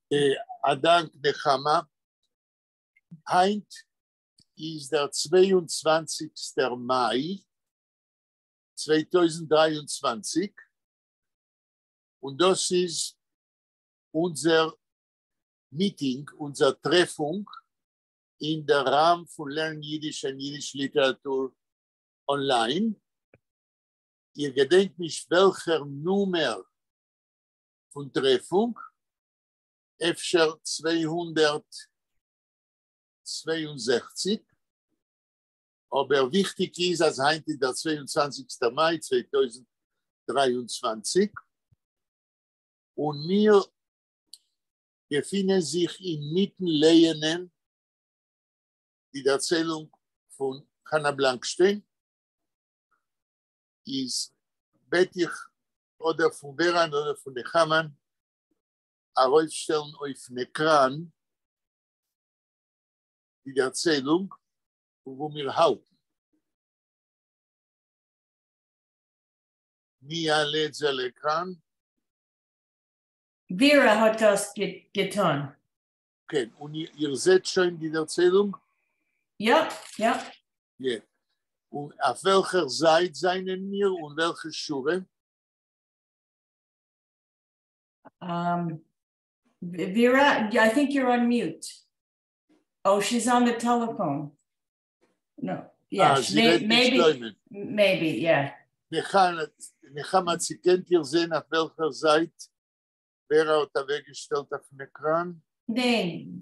אַ דאַנק, נחמה. הײַנט איז דער 22סטער מײַ 2023, און דאָס איז אונדזער מיטינג, אונדזער טרעפֿונג אין דער ראַם פֿון Learn Yiddish and Yiddish Literature Online. איך געדענק נישט וועלכער נומער פֿון טרעפֿונג, אפֿשר 262, אָבער וויכטיק איז, אַז הײַנט איז דער 22. מײַ 2023 און מיר געפֿינען זיך אין מיטן לייענען די דערציילונג פֿון חנה בלאַנקשטיין. איז בעט איך אָדער פֿון וועראַן אָדער פֿון נחמהן אַרויפֿשטעלן אויפֿן עקראַן די דערציילונג, וווּ מיר האַלטן. מי יעלה את זה על האקראן? וועראַ האָט דאָס געטאָן. כן, און איר זעט שוין די דערציילונג? יאָ. יאָ. און אויף וועלכער זײַט זײַנען מיר און וועלכע שורה? Vera, I think you're on mute. Oh, she's on the telephone. No, yeah, אַ, זי רעדט מיט maybe, שלמהן. Maybe, yeah. נחמה, צי קענט איר זען, אויף וועלכער זײַט וועראַ האָט אַוועקגעשטעלט אויפֿן עקראַן? ניין,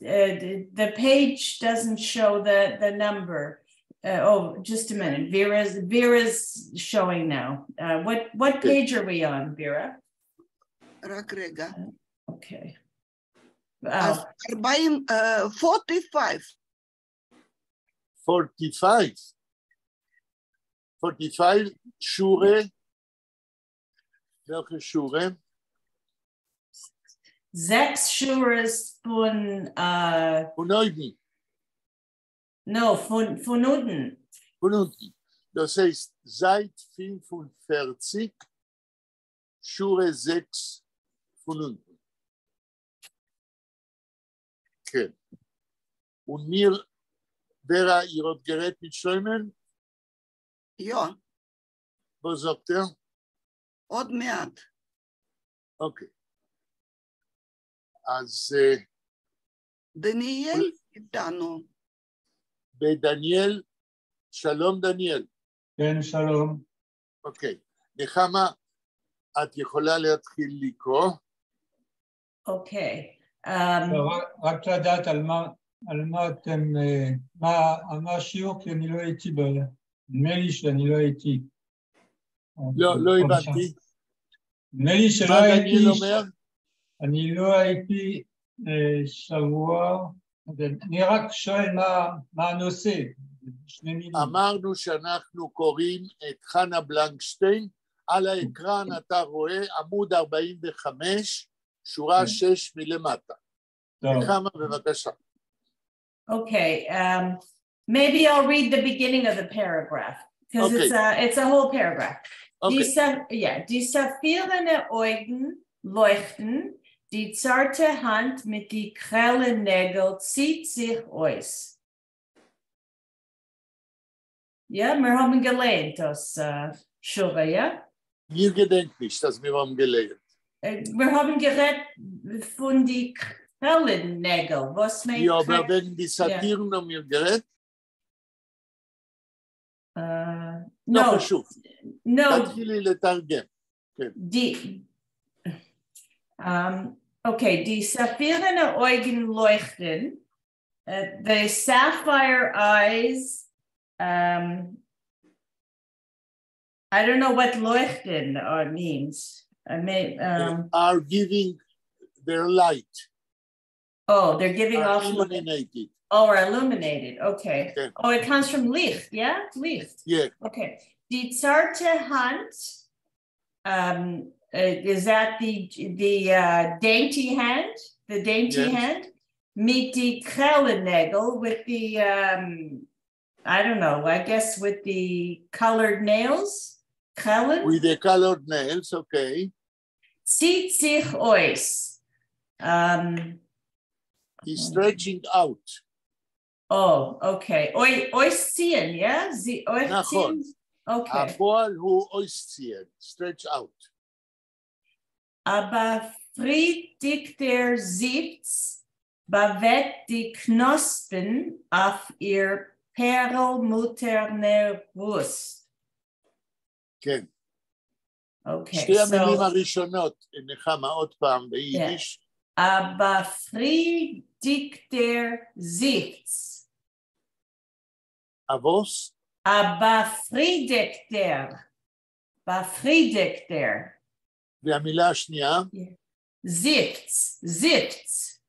the page doesn't show the number. Oh, just a minute. Vera's showing now. What Okay. page are we on, Vera? רק רגע. Okay. אז 40, 45. 45. 45, שורה. וועלכע שורה? זעקס שורות פֿון פֿון אויבן. No, פֿון אונטן. פֿון אונטן. דאָס הייסט, זײַט 45, שורה 6 פֿון אונטן. כן. און מיר, וועראַ, איר האָט גערעדט מיט שלמהן? יאָ. וואָס זאָגט ער? עוד מעט. אוקיי. אז דניאל איתנו. בדניאל, שלום דניאל. כן, שלום. אוקיי. נחמה, את יכולה להתחיל לקרוא? Okay. לא, רק לדעת על מה אתם, על מה השיעור, כי אני לא הייתי, נדמה לי שאני לא הייתי. לא, לא הבנתי. נדמה לי שלא מה הייתי, דניאל אומר? אני לא הייתי שבוע, אני רק שואל מה הנושא, שני מילים. אמרנו שאנחנו קוראים את חנה בלנקשטיין, על האקרן אתה רואה עמוד 45, שורה 6 מלמטה. טוב. נחמה, בבקשה. Okay, maybe I'll read the beginning of the paragraph because it's a whole paragraph. אוקיי. די סאַפֿירענע אויגן לויכטן, די צאַרטע האַנט מיט די קרעלן־נעגל ציט זיך אויס. יאָ, מיר האָבן געלייענט דאָס, שורה, יאָ? מיר געדענק נישט, אַז מיר האָבן געלייענט. מיר האָבן גערעדט פֿון די קרעלן־נעגל. וואָס מיינט יאָ, אָבער וועגן די סאַפֿירן האָבן מיר גערעדט? No. לא חשוב. No. תתחילי לתרגם. כן. Okay, די סאַפֿירענע אויגן לויכטן, the sapphire eyes, I don't know what לויכטן means. I may, are giving their light. Oh, they're giving Are off light. Illuminated. Oh, are illuminated. Okay. Okay. Oh, it comes from ליכט, yeah? ליכט. Yeah. Okay. די צאַרטע האַנט, is that the dainty hand? The dainty Yes. hand? מיט די קרעלן־נעגל with the, I don't know, I guess with the colored nails? קרעלן? With the colored nails, okay. ציט זיך אויס. He's stretching out. Oh, okay. אוי, אויסציען, yeah? זי, נכון. אויסציען? Okay. הפועל הוא אויסציען, stretch out. אַ באַפֿרידיקטער זיפֿץ באַוועגט די קנאָספּן אויף איר פּערלמוטערנער ברוסט. כן. Okay, שתי המילים so הראשונות, נחמה, עוד פעם ביידיש. אַ באַפֿרידיקטער זיפֿץ. אַ וואָס? אַ באַפֿרידיקטער. באַפֿרידיקטער. והמילה השנייה? זיפֿץ, זיפֿץ.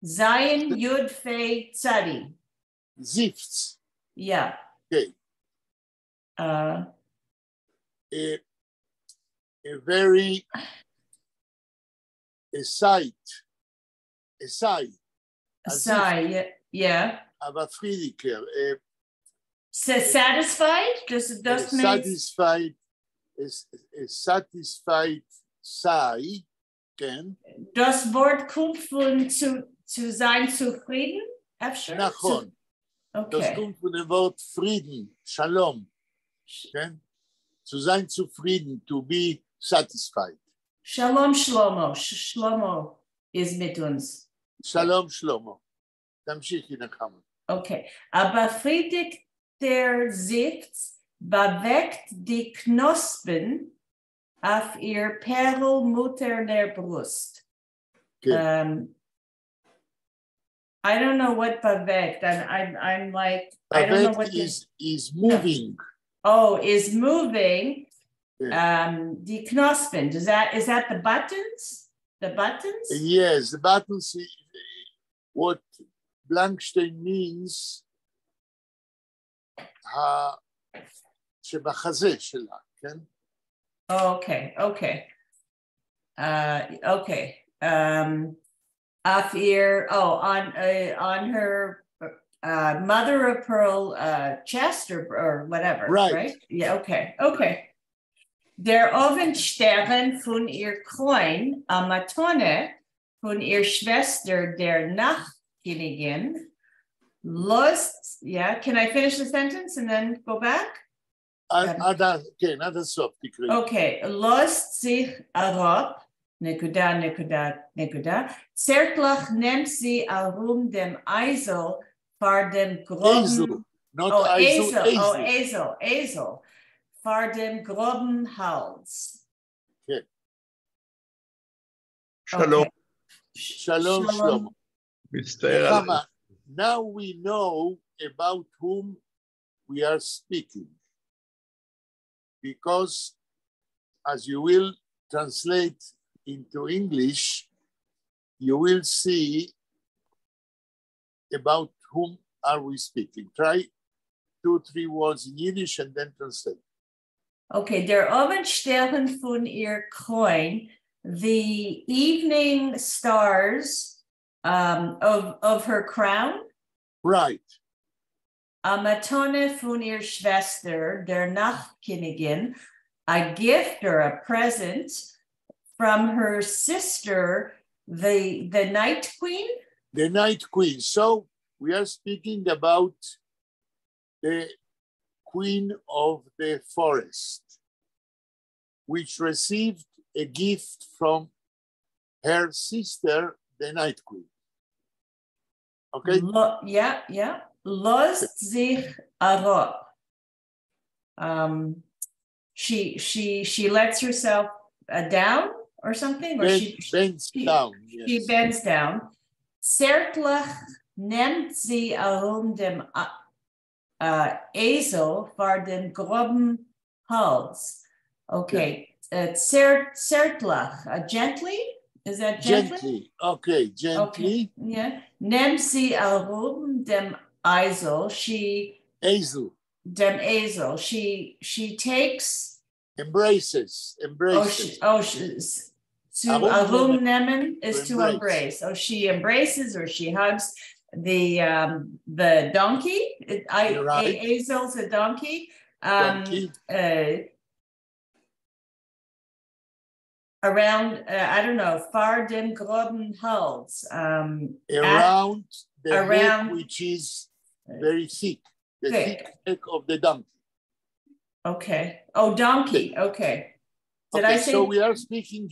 זין יוד פא צדי. זיפֿץ. Yeah. Okay. A very a sight, a sigh, A sigh, yeah. אַ באַפֿרידיקער, So satisfied? Does a mean satisfied, a satisfied sigh, כן, דאָס וואָרט קומט פֿון צו, צו זײַן צופֿרידן? אפֿשר? נכון. דאָס Okay. קומט פֿון דעם וואָרט פֿרידן, שלום, כן? צו זײַן צופֿרידן, to be satisfied. שלום שלמה. שלמה איז מיט אונדז. שלום שלמה. תמשיכי נחמה. Okay. אַ באַפֿרידיקטער זיפֿץ באַוועגט די קנאָספּן אויף איר פּערלמוטערנער ברוסט. כן. I don't know what באַוועגט. I'm like, I don't know באַוועגט what the, is moving. Oh, is moving. Yeah. די קנאָספּן. Is that the buttons? The buttons? Yes, the buttons, what Blankstein means, שבחזה שלה, כן? Okay. Okay. אויף איר, oh, on her mother of pearl chest or whatever, right? Yeah, okay. דער אָוונט־שטערן פֿון איר קרוין, אַ מתּנה פֿון איר שוועסטער, דער נאַכט־קיניגין, לאָזט, yeah, can I finish the sentence and then go back? עד, כן, עד הסוף תקראי. Okay, לאָזט זיך אַראָפּ, נקודה, נקודה, נקודה, צערטלעך נעמט זי אַרום דעם אייזל פֿאַר דעם גראָבן... אייזל, not Oh, אייזל, אייזל, oh, אייזל. אייזל, אייזל, פֿאַר דעם גראָבן האַלדז. כן. שלום. Okay. שלום, שלמה. מצטער על... נחמה, now we know about whom we are speaking. Because as you will translate into English, you will see about whom are we speaking. Try two, three words in Yiddish and then translate. Okay, דער אָוונט־שטערן פֿון איר קרוין, the evening stars of her crown. Right. אַ מתּנה פֿון איר שוועסטער, דער נאַכט־קיניגין, a gift or a present from her sister, the Night Queen. The Night Queen. So we are speaking about the Queen of the Forest, which received a gift from her sister, the Night Queen. Okay? Yeah. לאָזט זיך אַראָפּ. She lets herself down or something, or Bends down. Yes. She bends down. צערטלעך נעמט זי אַרום דעם אייזל פֿאַר דעם גראָבן האַלדז. Okay. צערטלעך, gently? Is that gently? Gently. Okay, gently. Okay. Yeah. נעמט זי אַרום דעם אייזל. She אייזל. דעם אייזל. She takes Embraces. Embraces. Oh, she, to אַרום אַרומנעמען is to embrace. embrace. Oh, she embraces or she hugs the donkey. Right. אייזל's a donkey. Donkey. Around, I don't know, פֿאַר דעם גראָבן האַלדז. Around the neck, which is very thick, the Thick. Thick neck of the donkey. Okay. Oh, donkey. Okay. Did Okay, I say? So we are speaking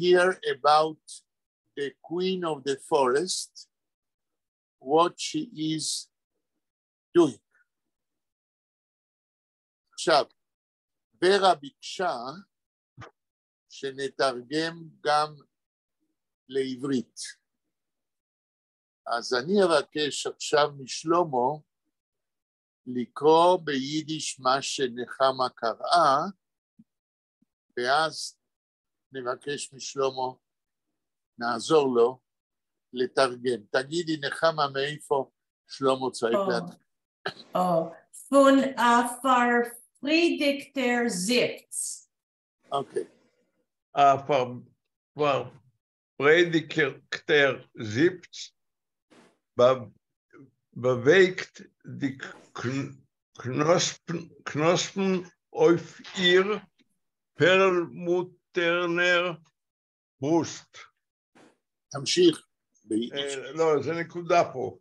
here about the queen of the forest, what she is doing. עכשיו, ורה ביקשה שנתרגם גם לעברית. אז אני אבקש עכשיו משלמה לקרוא ביידיש מה שנחמה קראה, ואז נבקש משלמה, נעזור לו לתרגם. תגידי, נחמה, מאיפה שלמה צריך להתחיל? Oh, פֿון אַ פֿאַרפֿרידיקטער זיפֿץ. אוקיי. אַ פֿאַרפֿריידיקטער זיפֿץ באַוועגט די קנאָספּן אויף איר פּערלמוטערנער ברוסט. תמשיך. לא, זה נקודה פה.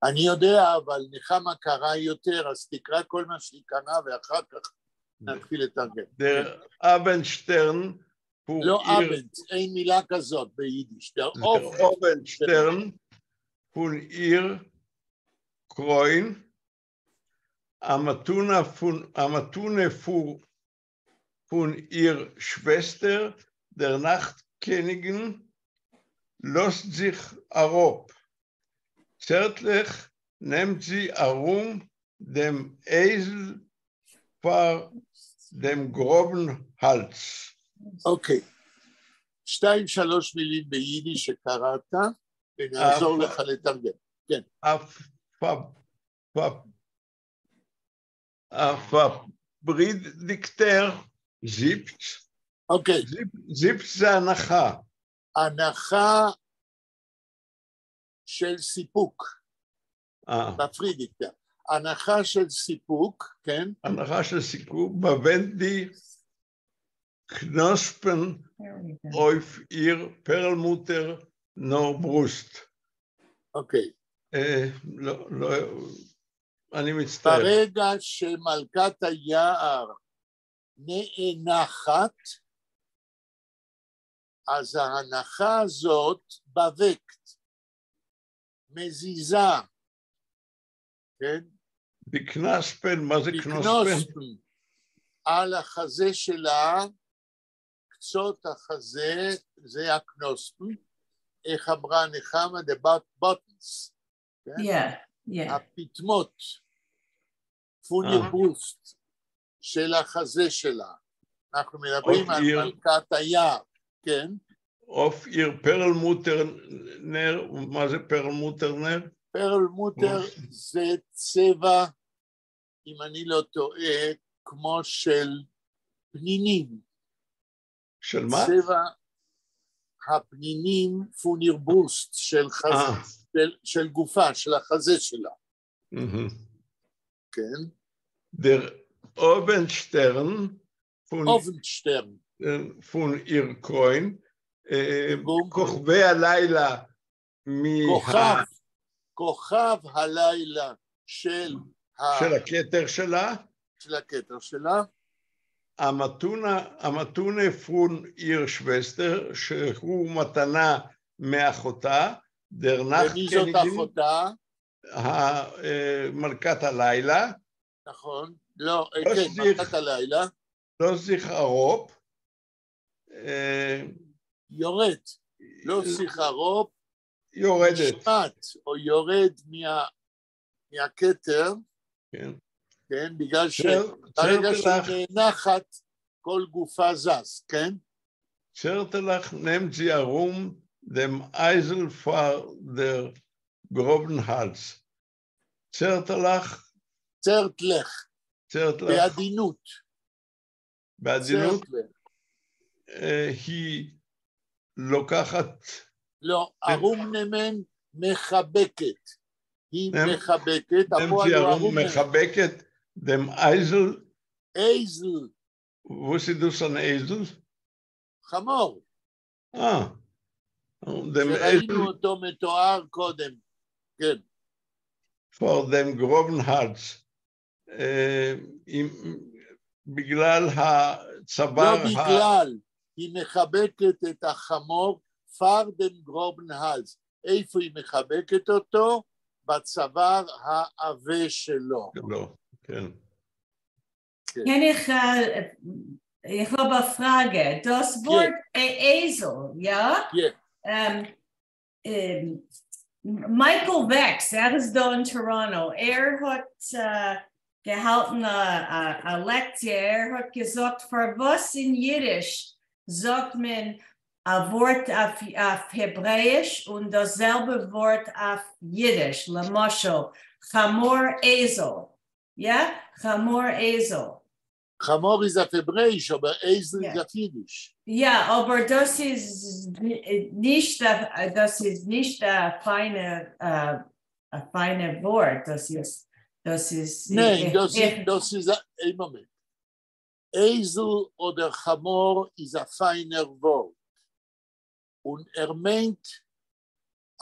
אני יודע, אבל נחמה קרא יותר, אז תקרא כל מה שהיא קראה ואחר כך נתחיל לתרגם. דער אָוונט־שטערן לא אָוונט, אין מילה כזאת ביידיש. דער אָוונט־שטערן פֿון איר קרוין, אַ מתּנה פֿון איר שוועסטער, דער נאַכט־קעניגין, לאָזט זיך אַראָפּ. צערטלעך נעמט זי אַרום דעם אייזל פֿאַר דעם גראָבן האַלדז. אוקיי. שתיים, שלוש מילים ביידיש שקראת, ונעזור לך לתרגם. כן. אַ פֿאַרפֿרידיקטער זיפֿץ. אוקיי. זיפֿץ זה אנחה. אנחה של סיפוק. באַפֿרידיקטער. אנחה של סיפוק, כן? אנחה של סיפוק, באַוועגט די קנאָספּן אויף איר פּערלמוטערנער ברוסט. אוקיי. לא, לא, אני מצטער. ברגע שמלכת היער נאנחת, אז האנחה הזאת באַוועגט, מזיזה, כן? די קנאָספּן, מה זה קנאָספּן? על החזה שלה, קצות החזה, זה הקנאָספּן, איך אמרה נחמה? The buttons. כן? Yeah. הפטמות, פֿון איר ברוסט, של החזה שלה. אנחנו מדברים על מלכת היער, כן? אויף איר פּערלמוטערנער, מה זה פּערלמוטערנער? פּערלמוטער זה צבע, אם אני לא טועה, כמו של פנינים. של מה? צבע הפנינים פֿון איר ברוסט, של, חז... של גופה, של החזה שלה. כן? דער אָוונט־שטערן פֿון אָוונט־שטערן. פֿון איר קרוין, כוכבי הלילה כוכב, כוכב הלילה של של הכתר שלה, של הכתר שלה, אַ מתּנה פֿון איר שוועסטער, שהוא מתנה מאחותה, דער ומי זאת אחותה? מלכת הלילה. נכון, לא, כן, מלכת הלילה. לאָזט זיך אַראָפּ. יורד, לאָזט זיך אַראָפּ. יורדת. נשמט, או יורד מהכתר, כן, כן, בגלל שברגע שהיא נאנחת, כל גופה זז, כן? צערטלעך נעמט זי אַרום דעם אייזל פֿאַר דער גראָבן האַלדז. צערטלעך. צערטלעך. צערטלעך. בעדינות. בעדינות. היא לוקחת. לא, אַרומנעמען מחבקת. היא מחבקת, הפועל הוא אַרום מחבקת דעם אייזל. אייזל. וואָס איז דאָס אַן אייזל? חמור. אה. דעם שראינו אותו מתואר קודם, כן. פֿאַר דעם גראָבן האַלדז. בגלל הצוואר. לא בגלל, היא מחבקת את החמור פֿאַר דעם גראָבן האַלדז. איפה היא מחבקת אותו? בצוואר העבה שלו. שלו, כן. קען איך, איך האָב אַ פֿראַגע. דאָס וואָרט אייזל, יאָ? יאָ. מייקל וועקס, ער איז דאָ אין טאָראָנטאָ, ער האָט געהאַלטן אַ לעקציע, ער האָט געזאָגט, פֿאַר וואָס אין ייִדיש זאָגט מען אַ וואָרט אויף העברעיִש און דאָס זעלבע וואָרט אויף ייִדיש, למשל, חמור אייזל, יאָ? חמור אייזל. חמור איז אויף העברעיִש, אָבער אייזל איז אויף ייִדיש. יאָ, אָבער דאָס איז נישט, דאָס איז נישט אַ פֿײַנע, אַ פֿײַנע וואָרט, דאָס איז, דאָס איז... ניין, דאָס איז, דאָס איז, איין מאָמענט. אייזל אָדער חמור איז אַ פֿײַנער וואָרט. און ער מיינט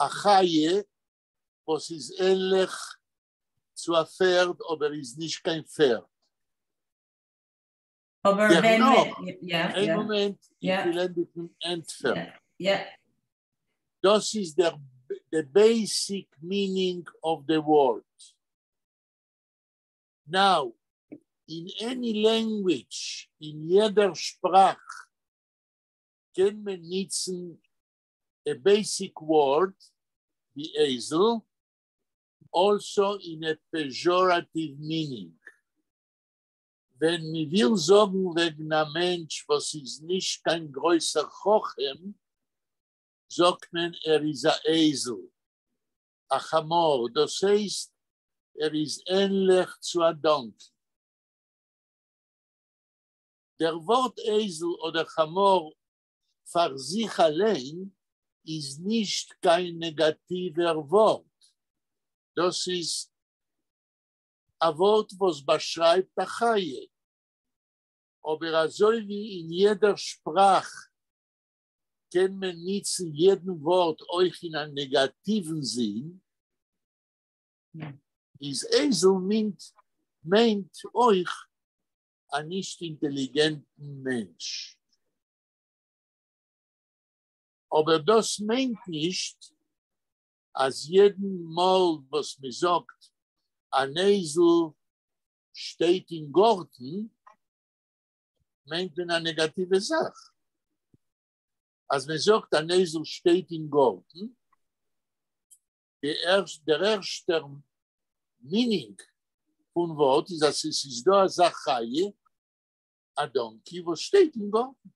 אַ חיה, וואָס איז ענלעך צו אַ פֿערד, אָבער איז נישט קיין פֿערד. אָבער ווען דערנאָך, איין מאָמענט, איך וויל ענדיקן ענטפֿערן. דאָס איז דער the basic meaning of the word. Now, in any language, אין יעדער שפּראַך, קען מען ניצן a basic word, ווי אייזל, also in a pejorative meaning. ווען מען וויל זאָגן וועגן אַ מענטש, וואָס איז נישט קיין גרויסער חכם, זאָגט מען, ער איז אַ אייזל, אַ חמור, דאָס הייסט, ער איז ענלעך צו אַ donkey. דער וואָרט אייזל אָדער חמור פֿאַר זיך אַליין איז נישט קיין נעגאַטיווער וואָרט. דאָס איז אַ וואָרט, וואָס באַשרײַבט אַ חיה. אָבער אַזוי ווי אין יעדער שפּראַך קען מען ניצן יעדן וואָרט אויך אין אַ נעגאַטיוון זין, איז אייזל מיינט, מיינט אויך אַ נישט אינטעליגענטן מענטש. אָבער דאָס מיינט נישט, אַז יעדן מאָל, וואָס מע זאָגט, אַן אייזל שטייט אין גאָרטן, מיינט מען אַ נעגאַטיווע זאַך. אַז מע זאָגט, אַן אייזל שטייט אין גאָרטן, דער ערשטער meaning פֿון וואָרט איז, אַז עס איז דאָ אַזאַ חיה, אַ donkey, וואָס שטייט אין גאָרטן.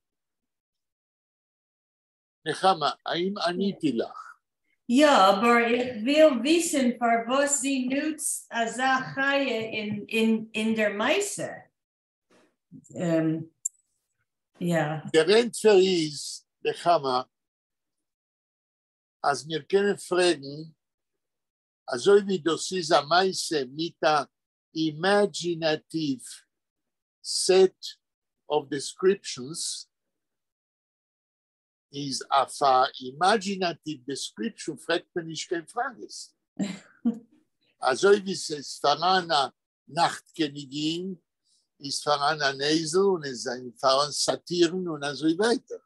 נחמה, האם עניתי לך? יאָ, אָבער איך וויל וויסן, פֿאַר וואָס זי ניצט אַזאַ חיה אין דער מעשׂה. יאָ. דער ענטפֿער איז, נחמה, אַז מיר קענען פֿרעגן, אַזוי ווי דאָס איז אַ מעשׂה מיט אַ imaginative set of descriptions, איז אויף אַ imaginative description פֿרעגט מען נישט קיין פֿראַגעס. אַזוי ווי עס איז פֿאַראַן אַ נאַכט־קעניגין, איז פֿאַראַן אַן אייזל און עס זענען פֿאַראַן סאַטירן און אַזוי ווײַטער.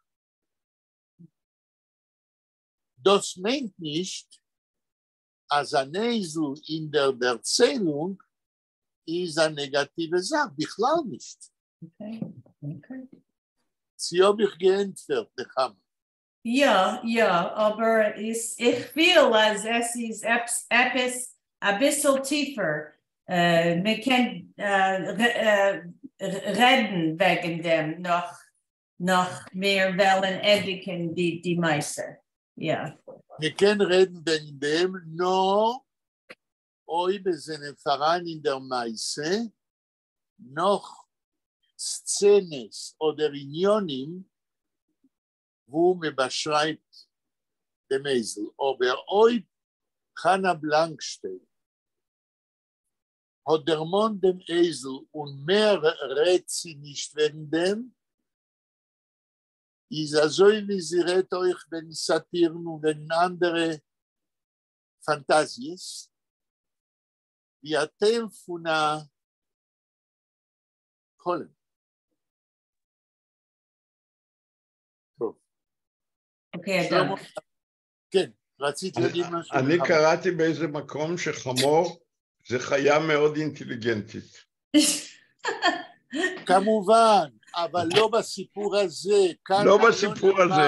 דאָס מיינט נישט, אַז אַן אייזל אין דער דערציילונג איז אַ נעגאַטיווע זאַך, בכלל נישט. Okay. צי האָב איך געענטפֿערט, נחמה? יאָ, אָבער איך פֿיל, אַז עס איז עפּעס אַ ביסל טיפֿער. מע קען רעדן וועגן דעם נאָך, נאָך מיר וועלן ענדיקן די מעשׂה. יאָ. מע קען רעדן וועגן דעם, נאָר אויב עס זענען פֿאַראַן אין דער מעשׂה נאָך סצענעס אָדער ענינים, וווּ מע באַשרײַבט דעם אייזל. אָבער אויב חנה בלאַנקשטיין האָט דערמאָנט דעם אייזל און מער רעדט זי נישט וועגן דעם, איז אַזוי ווי זי רעדט אויך וועגן סאַטירן און וועגן אַנדערע פֿאַנטאַזיעס, ווי אַ טייל פֿון אַ חלום. טוב. אוקיי, אַ דאַנק. כן, רצית להגיד משהו? אני קראתי באיזה מקום שחמור זה חיה מאוד אינטליגנטית. כמובן, אבל לא בסיפור הזה. לא בסיפור הזה.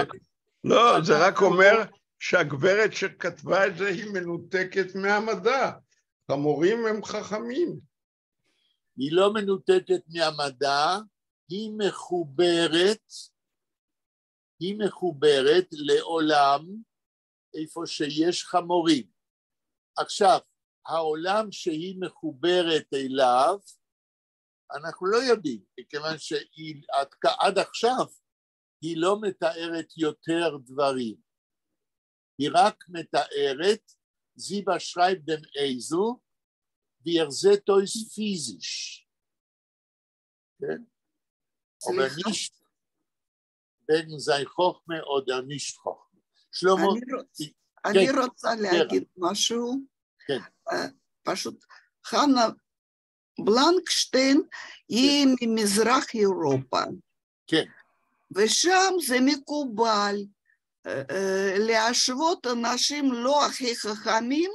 לא, זה רק אומר שהגברת שכתבה את זה היא מנותקת מהמדע. חמורים הם חכמים. היא לא מנותקת מהמדע, היא מחוברת, היא מחוברת לעולם איפה שיש חמורים. עכשיו, העולם שהיא מחוברת אליו, אנחנו לא יודעים, מכיוון שעד עכשיו היא לא מתארת יותר דברים. היא רק מתארת, זי באַשרײַבט דעם אייזל, ווי ער זעט אויס פֿיזיש. כן? אָבער נישט וועגן זײַן חכמה אָדער נישט חכמה. שלמה... אני רוצה להגיד משהו. כן. פשוט חנה בלנקשטיין היא ממזרח אירופה. כן. ושם זה מקובל להשוות אנשים לא הכי חכמים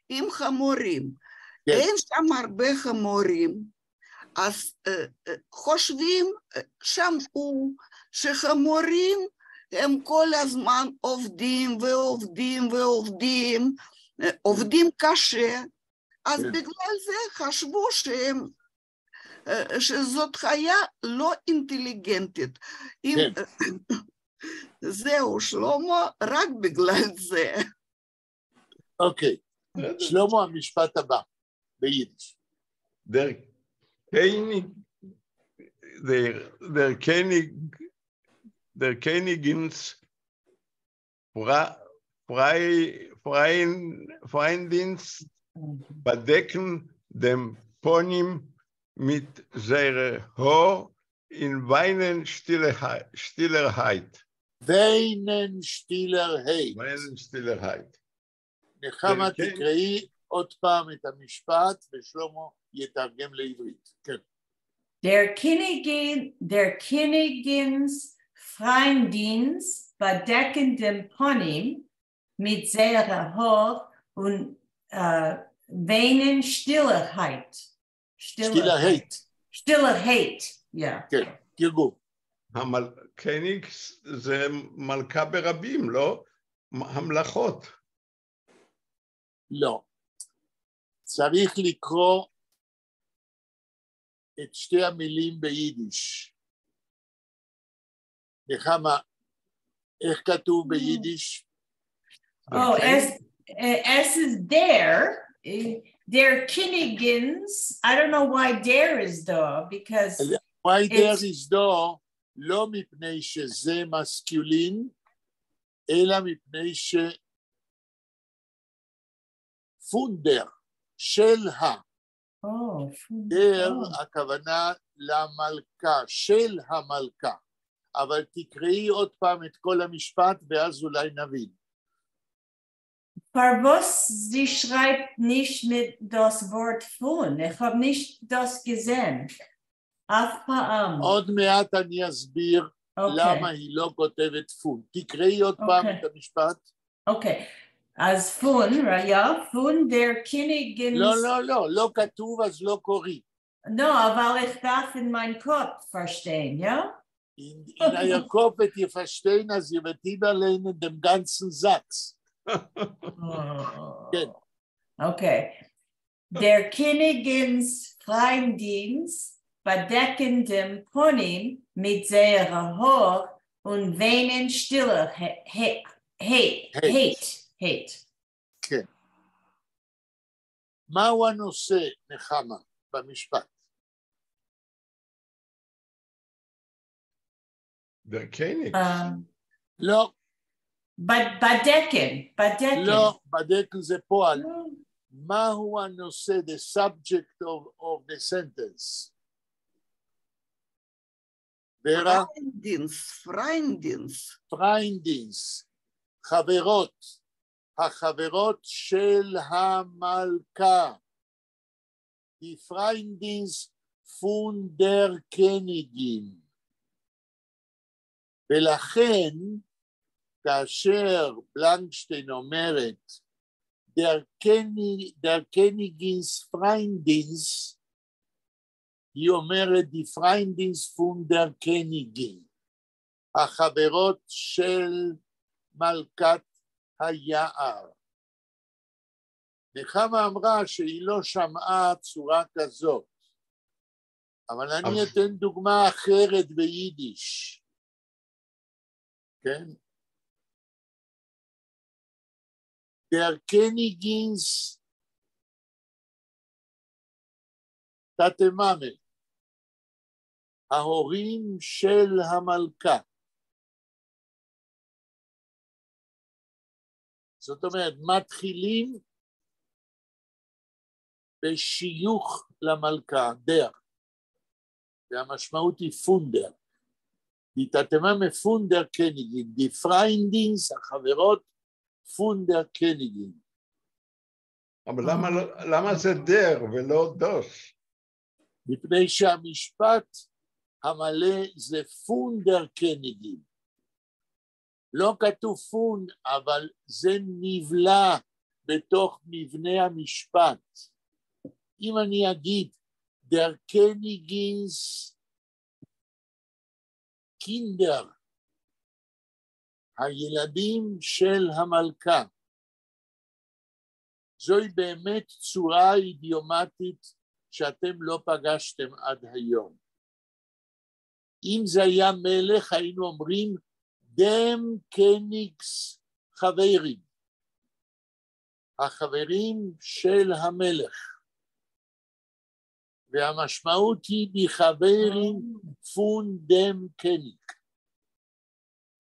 עם חמורים. כן. אין שם הרבה חמורים. אז חושבים, שמעו, שחמורים הם כל הזמן עובדים ועובדים ועובדים, עובדים קשה, אז בגלל זה חשבו שהם, שזאת חיה לא אינטליגנטית. כן. זהו, שלמה, רק בגלל זה. אוקיי, שלמה, המשפט הבא, ביידיש. דער קעניג, דער קעניג, דער קעניגינס פֿרײַנדינס באַדעקן דעם פּנים מיט זייערע האָר און וויינען שטילערהייט. וויינען שטילערהייט. וויינען שטילערהייט. נחמה, תקראי עוד פעם את המשפט ושלמה יתרגם לעברית. כן. דער קיניגין, דער קיניגינס פֿרײַנדינס באַדעקן דעם פּנים מיט זייערע האָר און וויינען שטילערהייט. שטילערהייט. שטילערהייט, יא. כן, תרגום. קעניג זה מלכה ברבים, לא? המלכות. לא. צריך לקרוא את שתי המילים ביידיש. נחמה, איך כתוב ביידיש? Oh, עס איז דער, דער קיניגינס, I don't know why דער is דאָ, because why דער is דאָ, לא מפני שזה masculine, אלא מפני ש... פֿון דער, של ה. דער הכוונה למלכה, של המלכה. אבל תקראי עוד פעם את כל המשפט ואז אולי נבין. פֿאַר וואָס זי שרײַבט נישט מיט דאָס וואָרט פֿון, איך האָב נישט דאָס געזען. אַף פּעם. עוד מעט אני אסביר למה היא לא כותבת פֿון. תקראי עוד פעם את המשפט. אוקיי, אז פֿון, יא, פֿון דער קיניגינס... לא, לא, לא, לא כתוב אז לא קוראים. לא, אבל איך דאַרף אין מײַן קאָפּ פֿאַרשטיין, יא? אין אײַער קאָפּ וועט איר פֿאַרשטיין, אַז איר וועט איבערלייענען דעם גאַנצן זאַץ. כן. אוקיי. דער קיניגינס פֿרײַנדינס באַדעקן דעם פּנים מיט זייערע האָר און וויינען שטילערהייט. הייט. כן. מהו הנושא, נחמה, במשפט? דער קעניג. לא. באַדעקן, באַדעקן. לא, באַדעקן זה פועל. מהו הנושא, the subject of the sentence? ורה? פֿרײַנדינס, פֿרײַנדינס. פֿרײַנדינס, חברות, החברות של המלכה. די פֿרײַנדינס פֿון דער קעניגין. ולכן, כאשר בלנקשטיין אומרת, דער קעניגינס פֿרײַנדינס, היא אומרת די פֿרײַנדינס פֿון דער קעניגין, החברות של מלכת היער. נחמה אמרה שהיא לא שמעה צורה כזאת, אבל אני אתן דוגמה אחרת ביידיש, כן? דער קעניגינס טאַטע-מאַמע, ההורים של המלכה. זאת אומרת, מתחילים בשיוך למלכה, דער, והמשמעות היא פֿון דער. די טאַטע-מאַמע פֿון דער קעניגין, די פֿרײַנדינס, החברות פֿון דער קעניגין. אבל למה זה דער ולא דאָס? מפני שהמשפט המלא זה פֿון דער קעניגין. לא כתוב פֿון, אבל זה נבלע בתוך מבנה המשפט. אם אני אגיד דער קעניגינס קינדער, הילדים של המלכה, זוהי באמת צורה אידיומטית שאתם לא פגשתם עד היום. אם זה היה מלך, היינו אומרים דעם קעניגס חבֿרים, החברים של המלך. והמשמעות היא די חבֿרים פֿון דעם קעניג.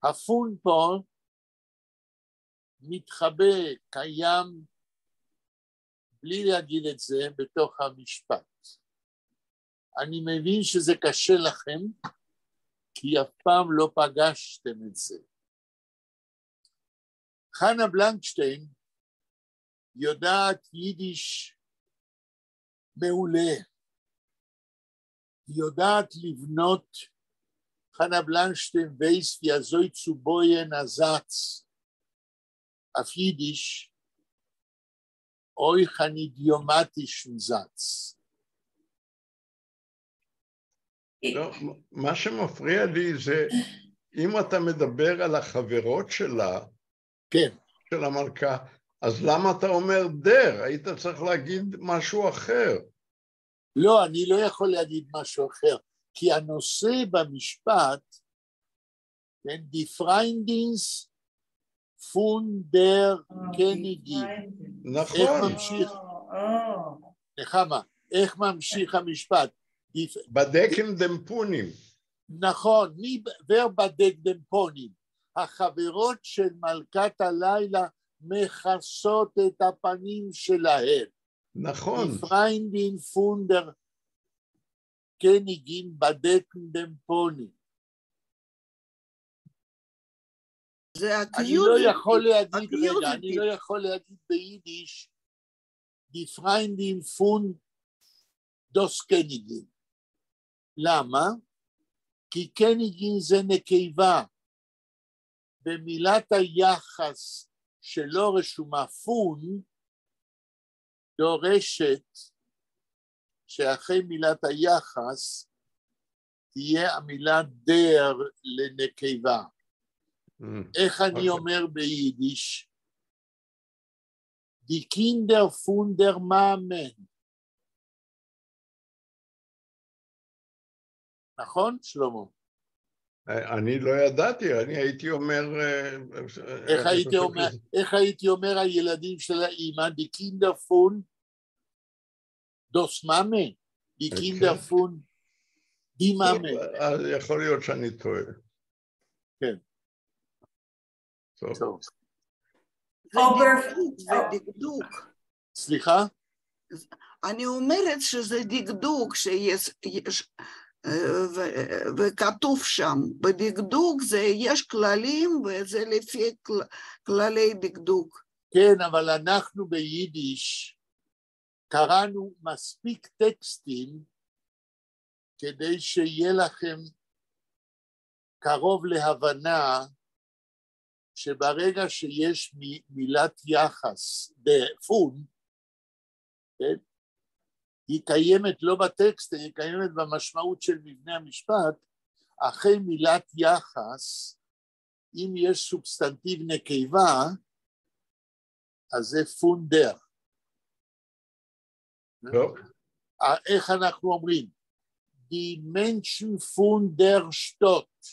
הפֿון פה מתחבא, קיים, בלי להגיד את זה בתוך המשפט. אני מבין שזה קשה לכם, כי אף פעם לא פגשתם את זה. חנה בלנקשטיין יודעת יידיש מעולה. היא יודעת לבנות, חנה בלנקשטיין ווייסט ווי אַזוי צו בויען אַ זאַץ אויף יידיש, אויך אַן אידיאָמאַטישן זאַץ. לא, מה שמפריע לי זה, אם אתה מדבר על החברות שלה, כן. של המלכה, אז למה אתה אומר דער? היית צריך להגיד משהו אחר. לא, אני לא יכול להגיד משהו אחר, כי הנושא במשפט, כן, די פֿרײַנדינס פֿון דער קעניגין. נכון. איך ממשיך? נחמה, איך ממשיך המשפט? באַדעקן דעם פּנים. נכון, מי ווער באַדעקט דעם פּנים? החברות של מלכת הלילה מכסות את הפנים שלהן. נכון. די פֿרײַנדין פֿון דער קעניגין באַדעקן דעם פּנים. זה אני לא יכול להגיד, רגע, אני לא יכול להגיד ביידיש, די פֿרײַנדין פֿון דאָס קעניגין. למה? כי קעניגין זה נקבה. במילת היחס שלא רשומה פֿון, דורשת שאחרי מילת היחס תהיה המילה דער לנקבה. איך אני אומר ביידיש? די קינדער פֿון דער מאַמען. נכון, שלמה? אני לא ידעתי, אני הייתי אומר... איך הייתי אומר הילדים של האימא, די קינדער פֿון דאָס מאַמע, די קינדער פֿון די מאַמע. יכול להיות שאני טועה. כן. טוב. זה דקדוק. סליחה? אני אומרת שזה דקדוק שיש, יש, וכתוב שם, בדקדוק זה יש כללים וזה לפי כללי דקדוק. כן, אבל אנחנו ביידיש קראנו מספיק טקסטים כדי שיהיה לכם קרוב להבנה שברגע שיש מילת יחס בפון, כן, היא קיימת לא בטקסט, היא קיימת במשמעות של מבנה המשפט, אחרי מילת יחס, אם יש סובסטנטיב נקבה, אז זה פֿון דער. טוב. איך אנחנו אומרים? די מענטשן פֿון דער שטאָט.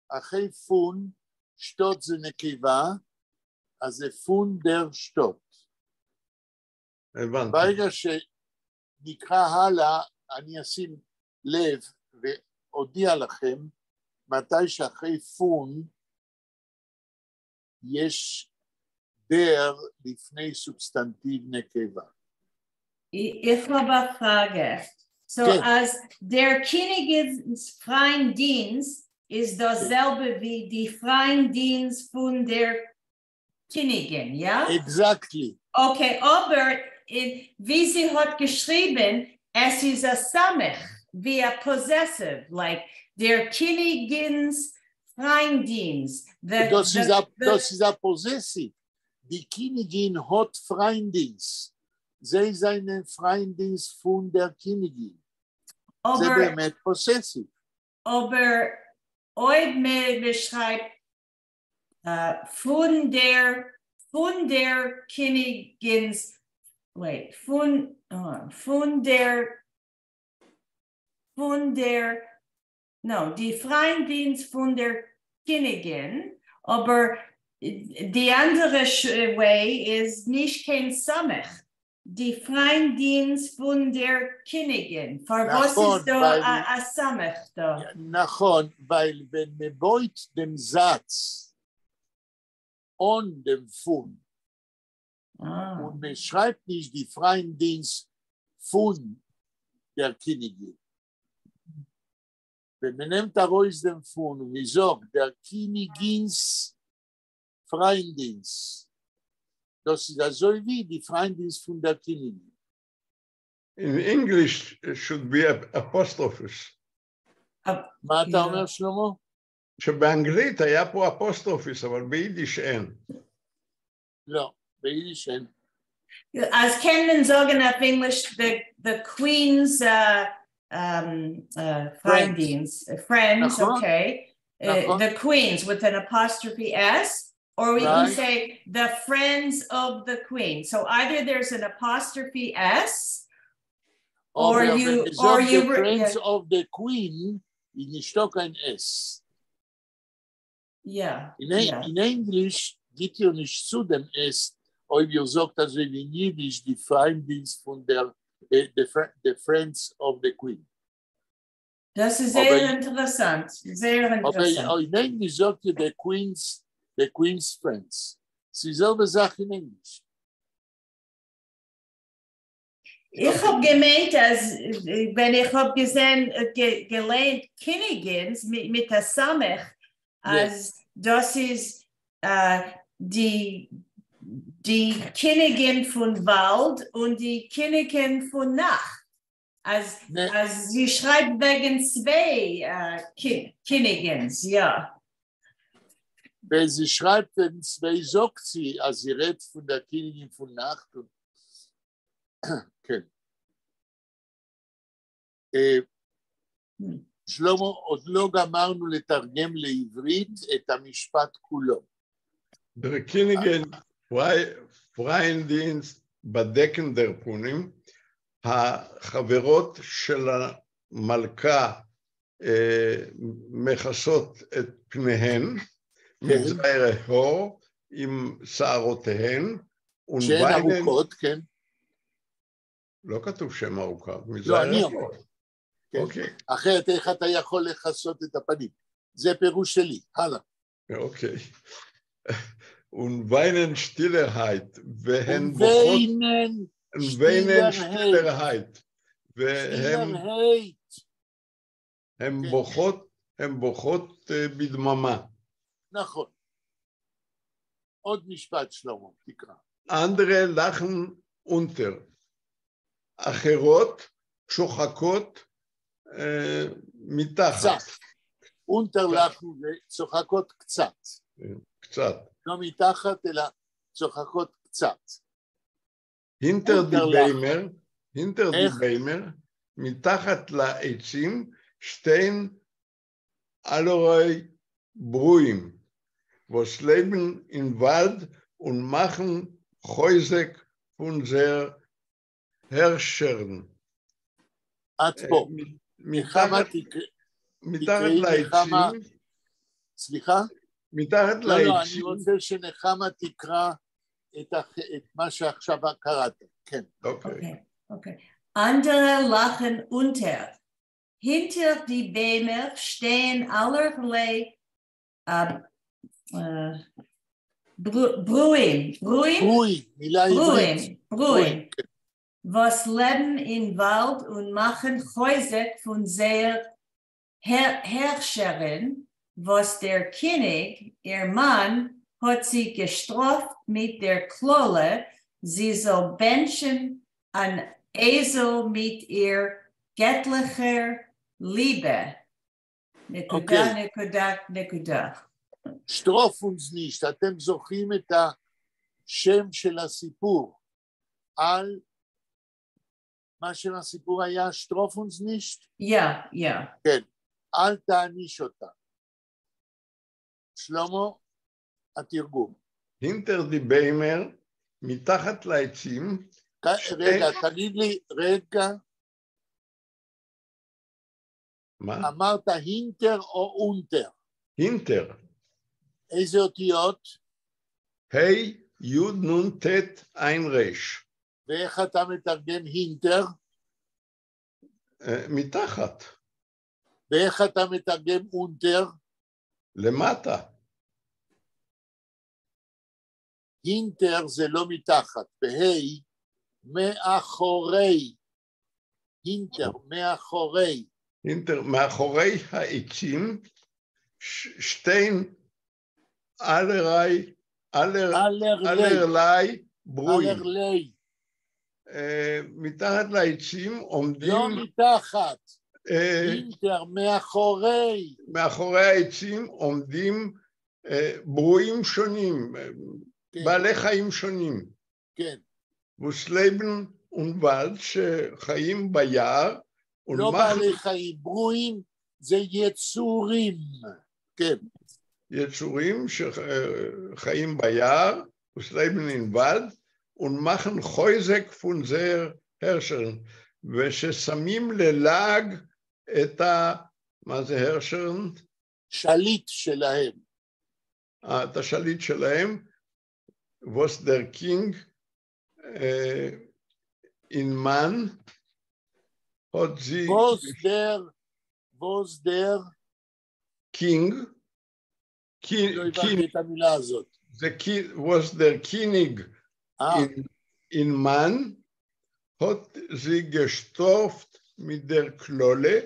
אחרי פֿון, שטאָט זה נקבה, אז זה פֿון דער שטאָט. הבנתי. ברגע שנקרא הלאה, אני אשים לב ואודיע לכם מתי שאחרי פֿון יש דער לפני סובסטנטיב נקבה. איך האָב אַ פֿראַגע. So כן. אַז דער קיניגינס פֿרײַנדינס איז דאָס זעלבע ווי די פֿרײַנדינס פֿון דער קיניגין, יאָ? Exactly. Okay, אָבער ווי זי האָט געשריבן, עס איז אַ סמך, ווי אַ possessive, like דער קיניגינס פֿרײַנדינס. דאָס איז אַ possessive. די קיניגין האָט פֿרײַנדינס. זיי זײַנען פֿרײַנדינס פֿון דער קיניגין. זה באמת possessive. אָבער אויב מע שרײַבט פֿון דער קיניגינס, wait, פֿון דער, no, די פֿרײַנדינס פֿון דער קיניגין, אָבער די אַנדערע way איז נישט קיין סמך. די פֿרײַנדינס פֿון דער קיניגין. פֿאַר וואָס איז דאָ אַ סמך דאָ? נכון, ווײַל ווען מע בויט דעם זאַץ אָן דעם פֿון און מע שרײַבט נישט די פֿרײַנדינס פֿון דער קיניגין. ווען מע נעמט אַרויס דעם פֿון און מע זאָגט דער קיניגינס פֿרײַנדינס, דאָס איז אַזוי ווי די פֿרײַנדינס פֿון דער קיניגין. In English it should be apostrophes. מה אתה אומר, שלמה? שבאנגלית היה פה apostrophes, אבל ביידיש אין. לא, ביידיש אין. אַז קען מען זאָגן אויף ענגליש the queen's פֿרײַנדינס, friends, okay. The queens with an apostrophe S, or we can say the friends of the queen. So either there's an apostrophe S, or you, or you the friends of the queen, איז נישטאָ קיין S. אין ענגליש גיט איר נישט צו דעם S, אויב איר זאָגט אַזוי ווי אין ייִדיש די פֿרײַנדינס פֿון דער, the friends of the queen. דאָס איז זייער אינטערעסאַנט, זייער אינטערעסאַנט. אָבער אין ענגליש זאָגט איר the queen's friends. ס'איז די זעלבע זאַך אין ענגליש. איך האָב געמיינט, אַז ווען איך האָב געזען, געלייענט קיניגינס מיט אַ סמך, אַז דאָס איז די קיניגין פֿון וואַלד און די קיניגין פֿון נאַכט. אַז זי שרײַבט וועגן צוויי קיניגינס, יאָ. ווען זי שרײַבט וועגן צוויי, זאָגט זי, אַז זי רעדט פֿון דער קיניגין פֿון נאַכט. כן. שלמה, עוד לא גמרנו לתרגם לעברית את המשפט כולו. דער קיניגינס פֿרײַנדינס באַדעקן דער פּנים, החברות של המלכה מכסות את פניהן, מיט זייערע האָר עם שערותיהן, שהן ארוכות, כן. לא כתוב שהן ארוכות. לא, אני אומר. אוקיי. אחרת איך אתה יכול לכסות את הפנים? זה פירוש שלי, הלאה. אוקיי. און וויינען שטילערהייט, והן בוכות, וויינען וויינען שטילערהייט. שטילערהייט, והם שטילערהייט. הם כן. בוכות, הם בוכות בדממה. נכון. עוד משפט, שלמה, תקרא. אַנדערע לאַכן אונטער. אחרות צוחקות מתחת. קצת. אונטער לאַכן זה צוחקות קצת. קצת. לא מתחת, אלא צוחקות קצת. הינטער די אונטער לאַכן. ביימער, הינטער די איך? ביימער, מתחת לעצים, שטייען אַלערליי ברואים, וואָס לעבן אין וואַלד און מאַכן חוזק פֿון זייער הערשערין. עד פה. נחמה מתחת תקראי נחמה. לעצים, סליחה? מתחת לא, לא, אני לעצים, רוצה שנחמה תקרא את מה שעכשיו קראת. כן. אוקיי. Okay, okay. אַנדערע לאַכן אונטער. הינטער די ביימער שטייען אַלערליי ברואים, ברואים? ברואים, מילה עברית. ברואים, ברואים. וואָס לעבן אין וואַלד און מאַכן חוזק פֿון זייער הערשערין, וואָס דער קיניג, איר מאַן, האָט זי געשטראָפֿט מיט דער קללה, זי זאָל בענטשן אַן אייזל מיט איר געטלעכער ליבע. נקודה, אוקיי. נקודה, נקודה. שטראָף אונדז נישט, אתם זוכרים את השם של הסיפור על מה שם הסיפור היה שטראָף אונדז נישט? Yeah. כן, אל תעניש אותה. שלמה, התרגום. הינטער די ביימער, מתחת לעצים, רגע, תגיד לי, רגע. מה? אמרת הינטער או אונטער? הינטער. איזה אותיות? ה' י' נ' ט' ע' ר'. ואיך אתה מתרגם הינטער? מתחת. ואיך אתה מתרגם אונטער? למטה. הינטער זה לא מתחת, בה' מאחורי. הינטער, מאחורי. הינטער, מאחורי העצים, שטייען אַלערליי, אַלערליי ברואים. אַלערליי. מתחת לעצים עומדים... לא מתחת, הינטער, מאחורי. מאחורי העצים עומדים ברואים שונים, בעלי חיים שונים. כן. וואָס לעבן אין וואַלד שחיים ביער. לא בעלי חיים, ברואים זה יצורים, כן. יצורים שחיים ביער, וואָס לעבן אין וואַלד, און מאַכן חוזק פֿון זייער הערשערין, וששמים ללעג את ה... מה זה הערשערין? שליט שלהם. את השליט שלהם, וואָס דער קיניג איר מאַן, האָט זי... וואָס דער, וואָס דער... קיניג. לא הבנתי את המילה הזאת. זה וואָס דער קיניג איר מאַן, האָט זי געשטראָפֿט מיט דער קללה.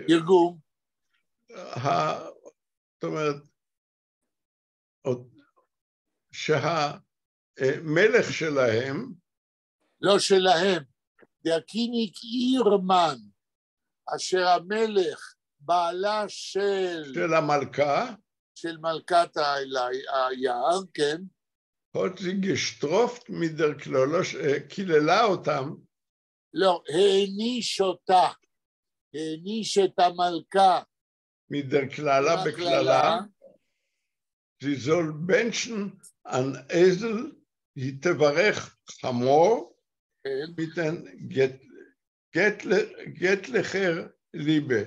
תרגום. זאת אומרת, שהמלך שלהם... לא שלהם, דער קיניג איר מאַן, אשר המלך, בעלה של... של המלכה. של מלכת היער, כן. האָט זי געשטראָפֿט מיט דער קללה, קיללה אותם. לא, העניש אותה, העניש את המלכה. מיט דער קללה בקללה. זי זאָל בענטשן אַן אייזל, היא תברך חמור, מיט דער געטלעכער ליבע.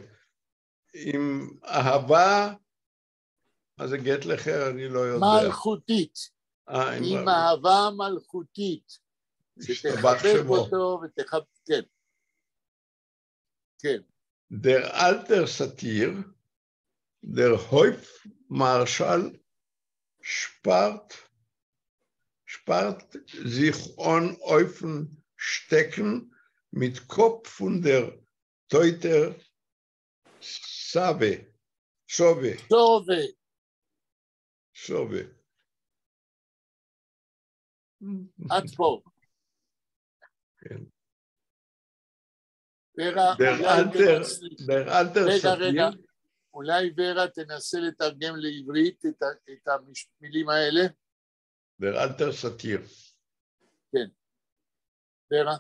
עם אהבה, מה זה געטלעכער? אני לא יודע. מלכותית. עם אהבה מלכותית. שתחבק אותו ותחבק, כן. כן. דער אַלטער סאַטיר, דער הויפֿמאַרשאַל, שפּאַרט, שפּאַרט זיך אָן אויפֿן שטעקן מיט קאָפּ פֿון דער טויטער סאָווע. סאָווע. סאָווע. סאָווע. עד פה. כן. ורה, דער אולי אַלטער, תנסי- דער אַלטער רגע, רגע, סאַטיר, אולי ורה תנסה לתרגם לעברית את המילים האלה. דער אַלטער סאַטיר. ורה,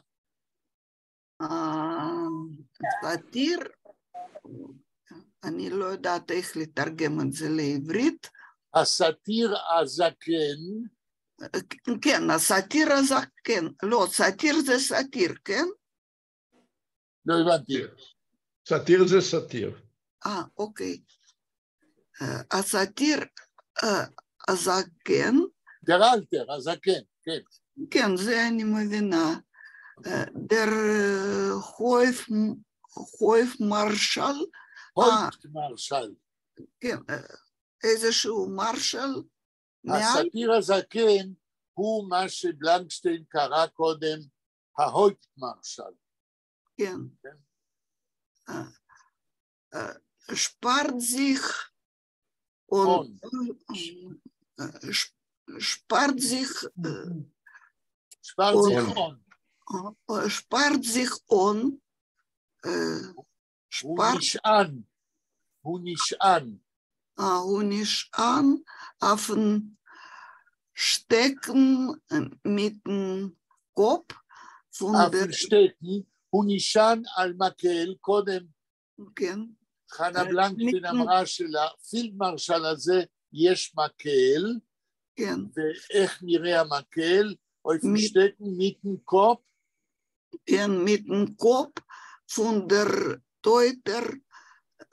סאטיר, אני לא יודעת איך לתרגם את זה לעברית. הסאטיר הזקן, כן, הסאטיר הזקן, לא, סאטיר זה סאטיר, כן? לא הבנתי. סאטיר זה סאטיר. אוקיי. הסאטיר הזקן, דער אַלטער, הזקן, כן. כן, זה אני מבינה. דער הויף, הויפמארשל, הויפטמרשל. כן, איזשהו מרשל מעל, הסאטיר הזקן הוא מה שבלנקשטיין קרא קודם ההויפטמרשל. כן. כן. שפּאַרט זיך אָן, אָן, שפּאַרט זיך, שפּאַרט זיך אָן. אָן. שפּאַרט זיך אָן, הוא שפּאַרט, נשען, הוא נשען. הוא נשען אויפֿן שטעקן מיטן קאָפּ פֿון דער, אויפֿן שטעקן, הוא נשען על מקל, קודם כן, חנה בלנקשטיין מיטן- אמרה שלפילדמרשל הזה יש מקל, כן, ואיך נראה המקל? אויפֿן מי- שטעקן מיטן קאָפּ, כן, מיטן קאָפּ פֿון דער טויטער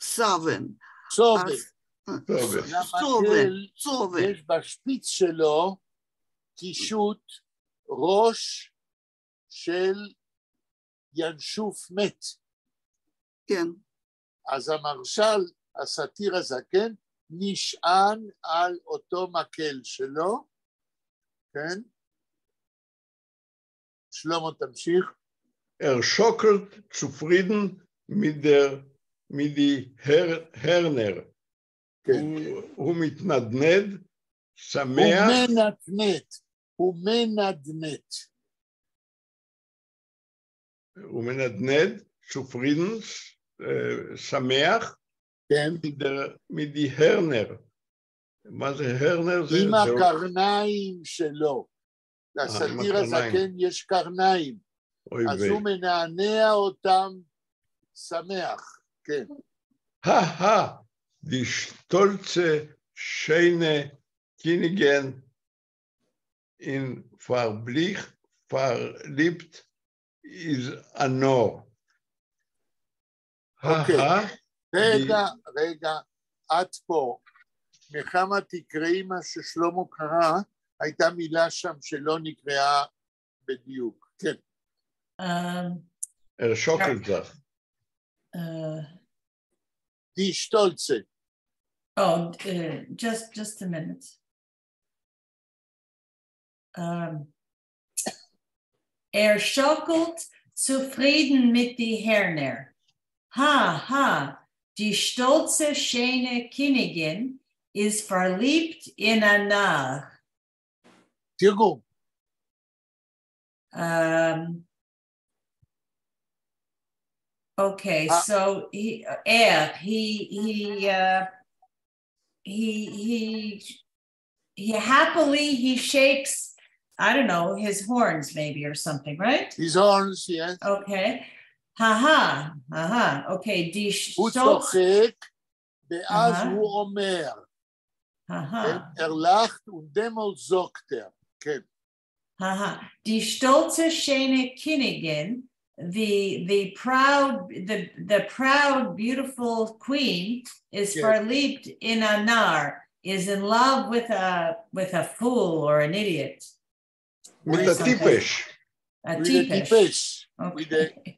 סאָווען. סאָווע. אז- סאָווע. סאָווע, למקל סאָווע, יש בשפיץ שלו קישוט ראש של ינשוף מת. כן, אז המרשל, הסאטיר הזקן, נשען על אותו מקל שלו, כן? שלמה, תמשיך. ער שאָקלט צופֿרידן מיט דער, מיט די הער, הערנער. כן. הוא מתנדנד, הוא שמח, מנדנד, הוא מנדנד. הוא מנדנד, צופֿרידן, שמח, כן? מיט די הערנער. מה זה הערנער? זה, עם זה, הקרניים שלו. לסאטיר הקרניים. הזקן יש קרניים, אוי אז ויי. הוא מנענע אותם שמח, כן. הא, די שטאָלצע שיינע קיניגין איז פֿאַרבליך, פֿאַרליבט אין אַ נאַר. אוקיי. הא, רגע, רגע, עד פה. נחמה תקראי מה ששלמה קרא, הייתה מילה שם שלא נקראה בדיוק. כן, ער שאָקלט זיך. די שטאָלצע. Oh, just a minute. ער שאָקלט צופֿרידן מיט די הערנער. האַ, האַ, די שטאָלצע שיינע קיניגין איז פֿאַרליבט אין אַ נאַר. תרגום. Okay, so he, ער, he happily, he shakes, I don't know, his horns maybe or something, right? His horns, yes. Okay. Ha-ha, ha-ha. Okay, די הוא שטאָלצע. צוחק, ואז הוא אומר, Ha-ha. ער לאַכט און דעמאָלט זאָגט ער, כן. Ha-ha. די שטאָלצע שיינע קיניגין, the proud, the proud, beautiful queen is Yes. פֿאַרליבט אין אַ נאַר, is in love with a fool or an idiot. מיט אַ טיפּש. A With a טיפּש. טיפּש. With a, Okay.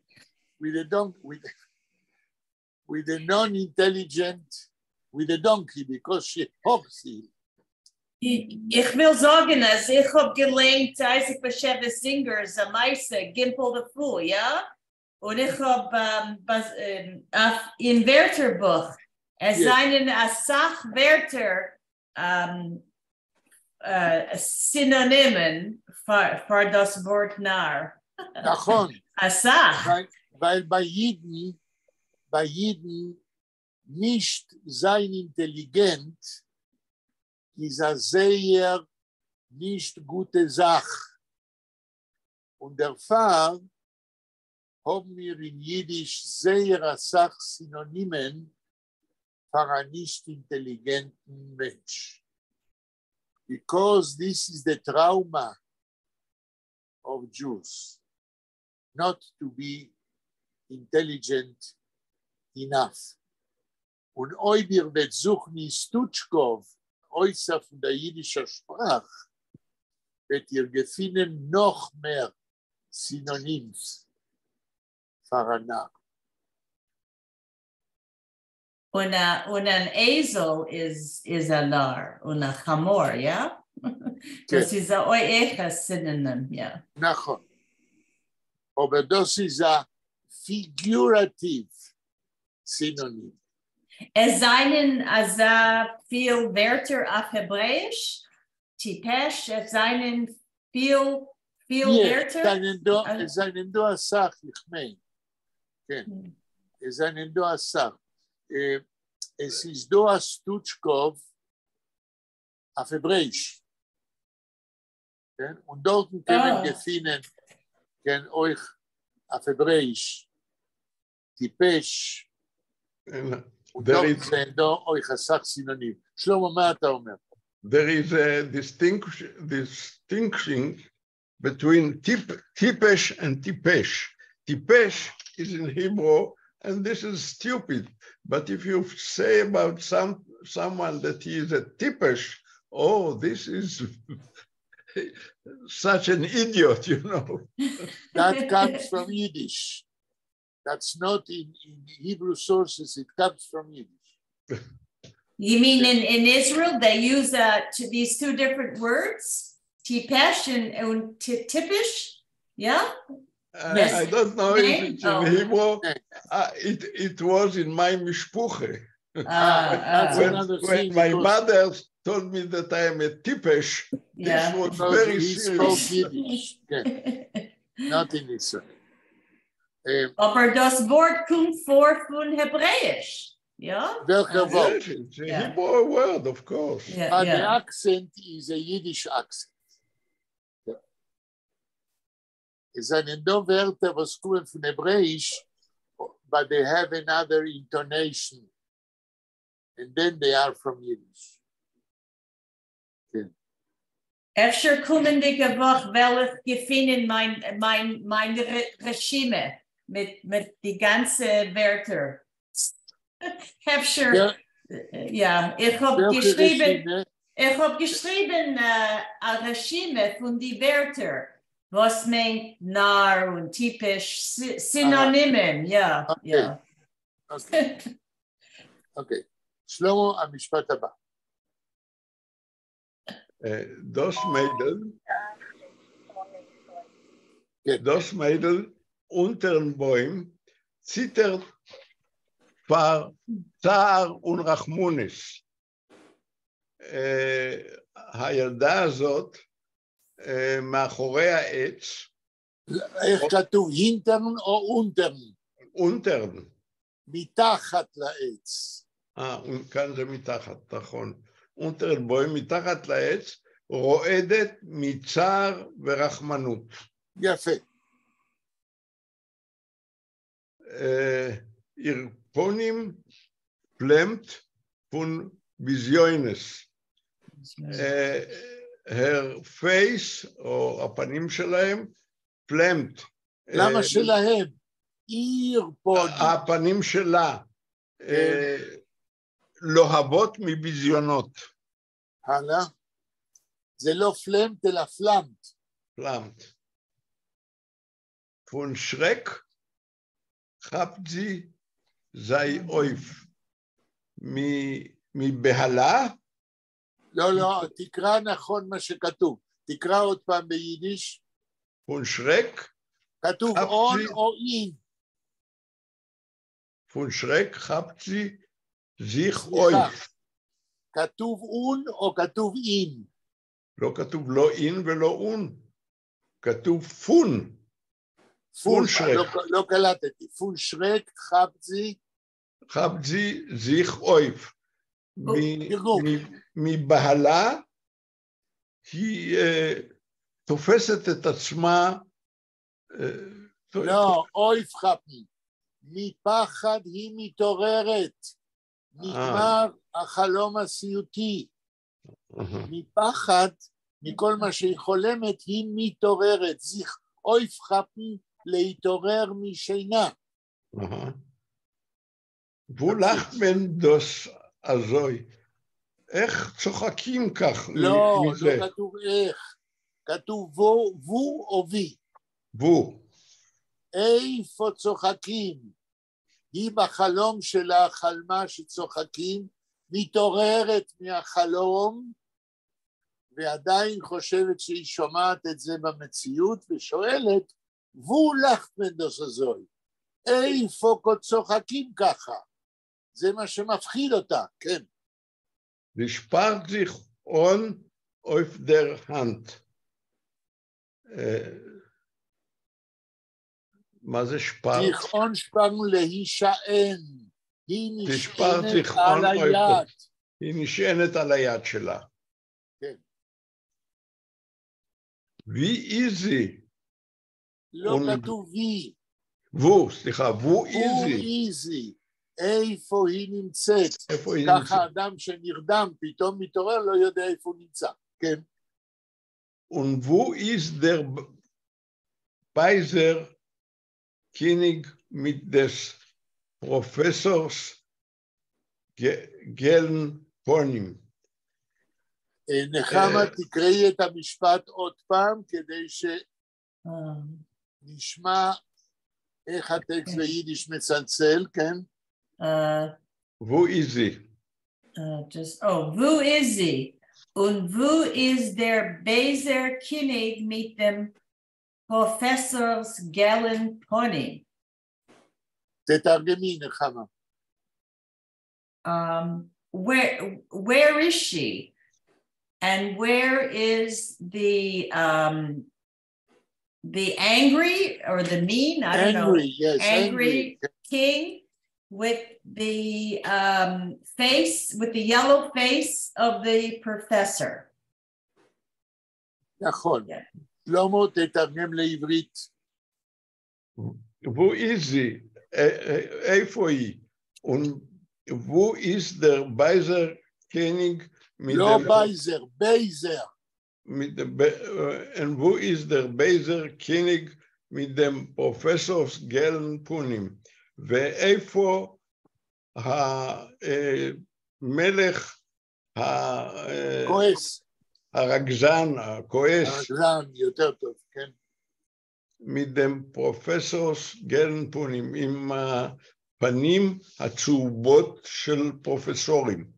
with a donk, with a non-intelligent, with a donkey, because she hops him. איך וויל זאָגן, אַז איך האָב געלייענט Isaac Bashevis Singer's אַ מעשׂה, Gimpel the Fool, יאָ? און איך האָב אויף אין ווערטערבוך, עס זײַנען אַ סך ווערטער סינאָנימען פֿאַר דאָס וואָרט נאַר. נכון. אַ סך. ווײַל בײַ ייִדן, בײַ ייִדן נישט זײַן אינטעליגענט איז אַ זייער נישט גוטע זאַך. און דערפֿאַר האָבן מיר אין ייִדיש זייער אַ סך סינאָנימען פֿאַר אַ נישט אינטעליגענטן מענטש. Because this is the trauma of Jews, not to be intelligent enough. און אויב איר וועט זוכן אין סטוטשקאָוו, אוצר פֿון דער ייִדישער שפּראַך, וועט איר געפֿינען נאָך מער synonyms פֿאַר אַ נאַר. און אַן אייזל איז אַ נאַר, און אַ חמור, יאָ? דאָס איז אויך אַ synonym, יאָ. נכון. אָבער דאָס איז אַ figurative synonym. עס זײַנען אַזאַ פֿיל ווערטער אויף העברעיִש, טיפּש, עס זײַנען פֿיל, פֿיל ווערטער. עס זײַנען דאָ אַ סך, איך מיין. כן. עס זײַנען דאָ אַ סך. עס איז דאָ אַ סטוטשקאָוו אויף העברעיִש. כן? און דאָרטן קען מען געפֿינען, כן, אויך אויף העברעיִש, טיפּש, און דאָרטן זענען דאָ אויך אַ סך סינאָנים. שלמה, מה אתה אומר? There is a distinction between טיפש and טיפש. טיפש is in Hebrew, and this is stupid. But if you say about someone that he is a טיפש, oh, this is such an idiot, you know. That comes from Yiddish. That's not in Hebrew sources, it comes from Yiddish. You mean in Israel, they use these two different words? טיפש and טיפש? Yeah? I don't know if it's in Hebrew. It was in my משפּחה. When my mother told me that I am a טיפש, this was very serious. Yiddish. Not in Israel. אָבער דאָס וואָרט קומט פֿאָר פֿון העברעיִש. Yeah? וועלכער וואָרט? Yes, it's a Hebrew word, of course. But the accent is a Yiddish accent. עס זענען דאָ ווערטער, וואָס קומען פֿון העברעיִש, but they have another intonation. And then they are from Yiddish. כן. אפֿשר קומענדיקע וואָך וועל איך געפֿינען מײַן רשימה מיט די גאַנצע ווערטער. אפֿשר, יאָ, איך האָב געשריבן, איך האָב געשריבן אַ רשימה פֿון די ווערטער, וואָס מיינט נאַר און טיפּש, סינאָנימען, יאָ, יאָ. אוקיי. שלמה, המשפט הבא. דאָס מיידל, דאָס מיידל אונטערן בוים ציטערט פֿאַר צער און רחמנות. הילדה הזאת מאחורי העץ. איך כתוב, הינטערן או אונטערן? אונטערן. מתחת לעץ. כאן זה מתחת, נכון. אונטערן בוים, מתחת לעץ, רועדת מצער ורחמנות. יפה. איר פּנים פֿלאַמט פֿון בזיונות. Her face, או הפנים שלהם, פֿלאַמט. למה שלהם? איר פּנים. הפנים שלה לוהבות מבזיונות. הלאה. זה לא פֿלעמט, אלא פֿלאַמט. פֿלאַמט. פֿון שרעק כאַפּט זי זיי אויף. מבהלה לא, לא, תקרא נכון מה שכתוב. תקרא עוד פעם ביידיש. פֿון שרעק? כתוב אָן או אין. פֿון שרעק כאַפּט זי זיך אויף. כתוב און או כתוב אין? לא כתוב לא אין ולא און, כתוב פֿון. פֿון שרעק. לא, לא קלטתי. פֿון שרעק כאַפּט זי? כאַפּט זי זיך אויף. מבהלה היא תופסת את עצמה. לא, אויפֿכאַפּן. מפחד היא מתעוררת. נגמר החלום הסיוטי. מפחד, מכל מה שהיא חולמת, היא מתעוררת. זיך אויפֿכאַפּן להתעורר משינה. וווּ לאַכט מען דאָס אַזוי? איך צוחקים כך לא, מזה? לא כתוב איך, כתוב וווּ או ווי. וווּ. איפה צוחקים? היא בחלום שלה חלמה שצוחקים, מתעוררת מהחלום, ועדיין חושבת שהיא שומעת את זה במציאות, ושואלת, וווּ לאַכט מען דאָס אַזוי? איפה צוחקים ככה? זה מה שמפחיד אותה, כן. זי שפּאַרט זיך אָן אויף דער האַנט. מה זה שפּאַרט? זיך אָנשפּאַרן להישען. היא נשענת על היד. היא נשענת על היד שלה. כן. ווי איז זי? לא כתוב ווי. וווּ, סליחה, וווּ איז זי? וווּ איז זי? איפה היא נמצאת? איפה היא נמצאת? ככה אדם שנרדם פתאום מתעורר לא יודע איפה הוא נמצא, כן. און וווּ איז דער בייזער קיניג מיט דעם פּראָפֿעסאָרס געלן פּנים? נחמה, תקראי את המשפט עוד פעם כדי שנשמע איך הטקסט ביידיש מצלצל, כן? וווּ איז זי? Just, oh, וווּ איז זי? און וווּ איז דער בייזער קיניג מיט דעם פּראָפֿעסאָרס געלן פּנים? תתרגמי, נחמה. Where is she? And where is the angry or the mean, I don't angry, know, yes, angry, angry king with the face, with the yellow face of the professor? נכון. שלמה, תתרגם לעברית. וווּ איז זי? איפה היא? און וווּ איז דער בייזער קיניג לא בייזער, בייזער. און וווּ איז דער בייזער קיניג מיט דעם פּראָפֿעסאָרס געלן פּנים? ואיפה המלך כועס. הרגזן, הכועס. הרגזן, יותר טוב, כן. מיט דעם פּראָפֿעסאָרס געלן פּנים, עם הפנים הצהובות של פרופסורים.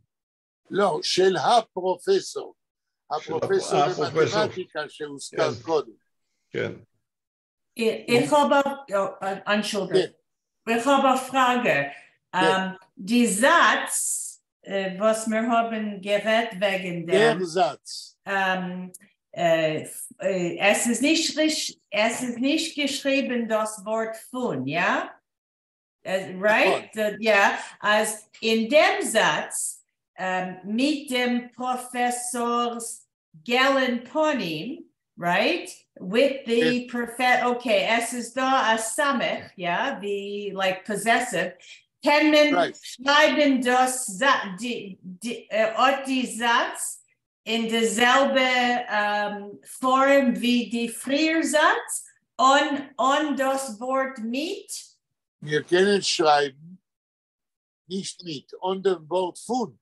לא, של הפרופסור. הפרופסור למתמטיקה שהוזכר קודם. כן. איך האָב, אַנטשולדיקט, איך האָב אַ פֿראַגע. די זאַץ, וואָס מיר האָבן גערעדט וועגן דעם. דער זאַץ. עס איז נישט געשריבן דאָס וואָרט פֿון, יאָ? Right? Yeah. אַז אין דעם זאַץ, מיט דעם פּראָפֿעסאָרס געלן פּנים, right? With the perfect, okay, עס איז דאָ אַ סמך, yeah, the like possessive. קען מען שרײַבן דאָס, אָט די זאַץ אין די זעלבע פֿאָרעם ווי די פֿריִער זאַץ, אָן דאָס וואָרט מיט? מיר קענען שרײַבן, נישט מיט, אָן דעם וואָרט פֿון.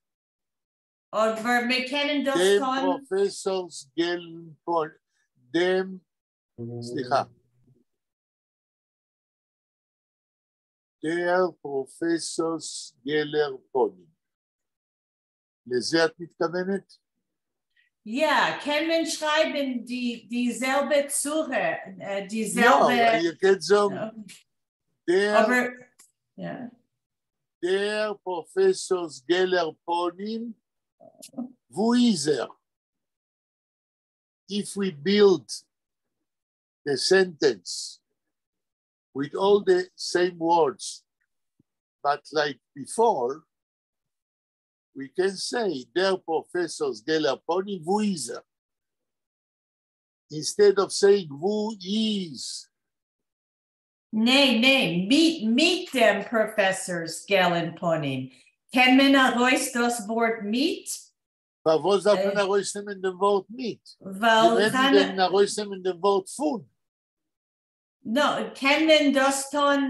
אָבער מיר קענען דאָס דעם טאָן. פּראָפֿעסאָרס געלן פּנים, דעם, סליחה. דער פּראָפֿעסאָרס געלער פּנים. לזה את מתכוונת? יאָ, קען מען שרײַבן די, די זעלבע צורה, די זעלבע. יאָ, איר קענט זאָגן, דער, אָבער, יאָ. דער פּראָפֿעסאָרס געלער פּנים, וווּ איז ער? If we build the sentence with all the same words, but like before, we can say, דער פּראָפֿעסאָרס געלער פּנים, וווּ איז ער? Instead of saying, וווּ איז? ניין, ניין, מיט, מיט דעם פּראָפֿעסאָרס געלן פּנים. קען מען אַרויס דאָס וואָרט מיט? פֿאַר וואָס דאַרף מען אַרויסנעמען דעם וואָרט מיט? ווײַל מיר רעדן חנה- וועגן אַרויסנעמען דעם וואָרט פֿון. No, קען מען דאָס טאָן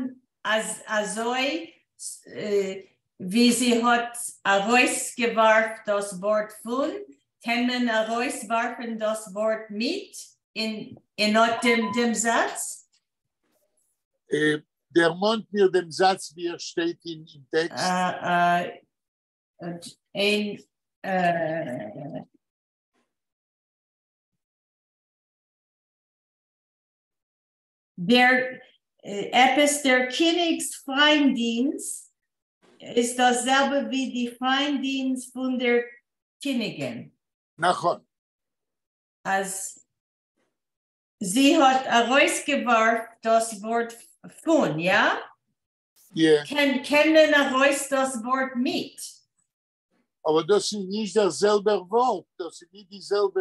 אַז, אַזוי, ווי זי האָט אַרויסגעוואָרפֿן דאָס וואָרט פֿון, קען מען אַרויסוואַרפֿן דאָס וואָרט מיט אין אָט דעם, דעם זאַץ? דערמאָנט מיר דעם זאַץ, ווי ער שטייט אין טעקסט. אין, דער עפּעס דער קיניגס פֿרײַנדינס איז דאָס זעלבע ווי די פֿרײַנדינס פֿון דער קיניגין. נכון. אַז זי האָט אַרויסגעוואָרפֿן דאָס וואָרט פֿון, יאָ? Yeah. קען מען אַרויס דאָס וואָרט מיט? אָבער דאָס איז נישט דער זעלבער וואָרט, דאָס איז נישט די זעלבע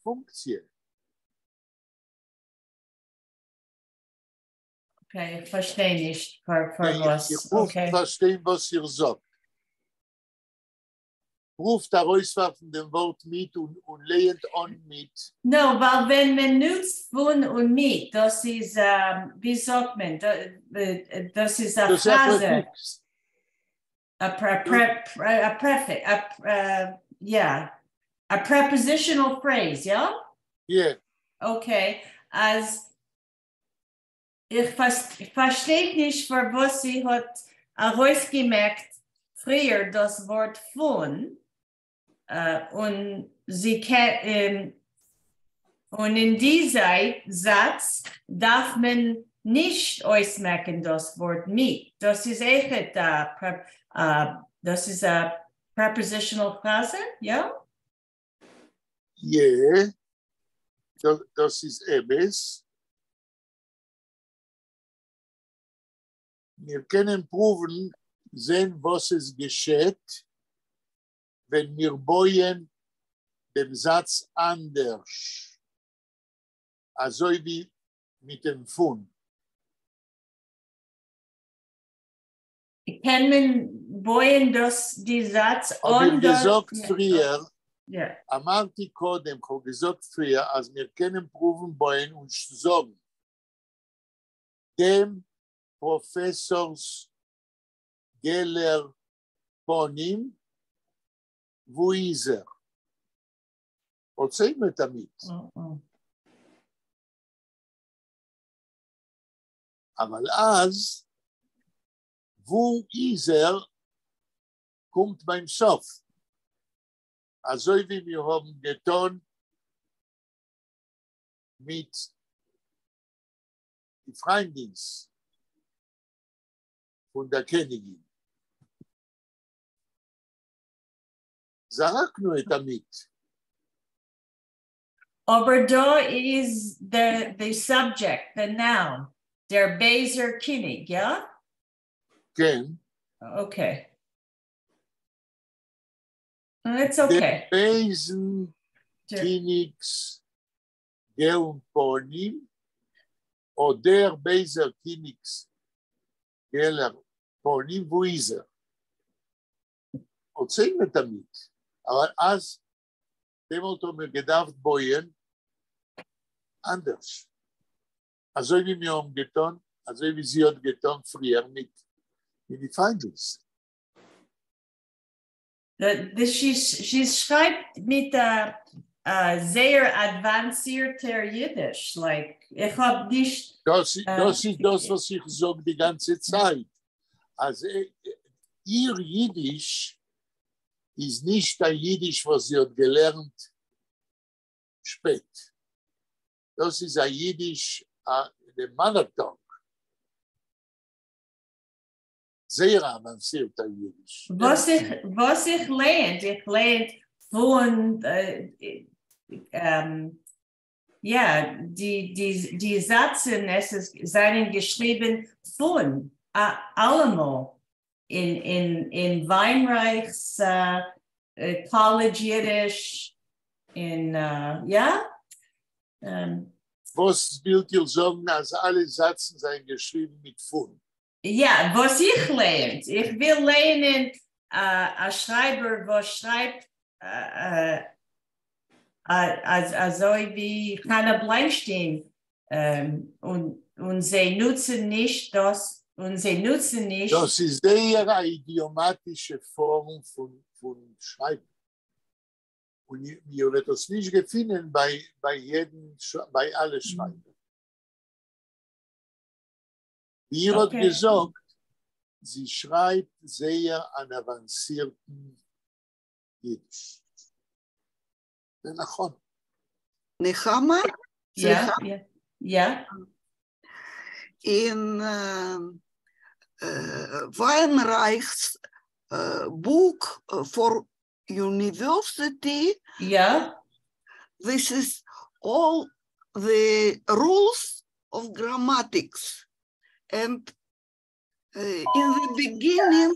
פֿונקציע. Okay, איך פֿאַרשטיי נישט, פֿאַר איך, וואָס. איך פּרוּוו פֿאַרשטיין, וואָס איר זאָגט. פּרוּווט אַרויסוואַרפֿן דעם וואָרט מיט און לייענט אָן מיט. No, ווײַל ווען מען נוצט פֿון און מיט, דאָס איז, ווי זאָגט מען, דאָס איז אַ דאָס איז אַ פֿראַזע. פּרעפֿיקס. A pre, pre, pre, a prefix, yeah, a prepositional phrase, yeah? Yeah. Okay, אַז איך פֿאַרשטיי נישט, פֿאַר וואָס זי האָט אַרויסגעמעקט פֿריִער דאָס וואָרט פֿון, און זי קען, און אין דיזער זאַץ דאַרף מען נישט אויסמעקן דאָס וואָרט מיט. דאָס איז עכט, דאָס איז אַ prepositional פֿראַזע, יאָ? Yeah, דאָס איז אמת. מיר קענען פּרוּוון זען, וואָס עס געשעט, ווען מיר בויען דעם זאַץ אַנדערש. אַזוי ווי מיט דעם פֿון. קען מען בויען דאָס, די זאַץ האָב איך אָן דאָס- געזאָגט פֿריִער, אמרתי קודם, כ'האָב געזאָגט פֿריִער, אַז מיר קענען פּרוּוון בויען און זאָגן. דעם פּראָפֿעסאָרס געלער פּנים, וווּ איז ער? הוצאנו את המיט. אבל אז, וווּ איז ער, קומט בײַם סוף. אַזוי ווי מיר האָבן געטאָן מיט די פֿרײַנדינס פֿון דער קעניגין. זרקנו את המיט. אָבער דאָ איז the subject, the noun, דער בייזער קיניג, יאָ? כן. Okay. It's okay. דעם בייזן קיניגס געלן פּנים, אָדער דער בייזער קיניגס געלער פּנים, וווּ איז ער? הוצאנו את המיט. אבל אז דעמאָלט האָבן מיר געדאַרפֿט בויען אַנדערש. אַזוי ווי מיר האָבן געטאָן, אַזוי ווי זי האָט געטאָן פֿריִער מיט די פֿרײַנדינס. זי שרײַבט מיט אַ זייער אַוואַנסירטער ייִדיש. Like, איך האָב נישט. דאָס איז דאָס, וואָס איך זאָג די גאַנצע צײַט. אַז איר ייִדיש איז נישט אַ ייִדיש, וואָס זי האָט געלערנט שפּעט. דאָס איז אַ ייִדיש, the mother tongue. זייער אַוואַנסירטער ייִדיש. וואָס איך לייען, איך לייען פֿון, יאָ, די זאַצן, עס איז, זײַנען געשריבן פֿון אַלעמאָל אין Weinreich's College Yiddish, אין, יאָ? וואָס ווילט איר זאָגן, אַז אַלע זאַצן זײַנען געשריבן מיט פֿון? יאָ, וואָס איך לייען. איך וויל לייענען אַ שרײַבער, וואָס שרײַבט אַזוי ווי חנה בלאַנקשטיין און זיי נוצן נישט דאָס, און זיי נוצן נישט. דאָס איז זייער אַ אידיאָמאַטישע פֿאָרם פֿון שרײַבן. און איר וועט דאָס נישט געפֿינען בײַ אַלע שרײַבער. ווי איר האָט געזאָגט, זי שרײַבט זייער אַן אַוואַנסירטן ייִדיש. זה נכון. נחמה? Yeah. In Weinreich's book for university, this is all the rules of grammatics. And in the beginning,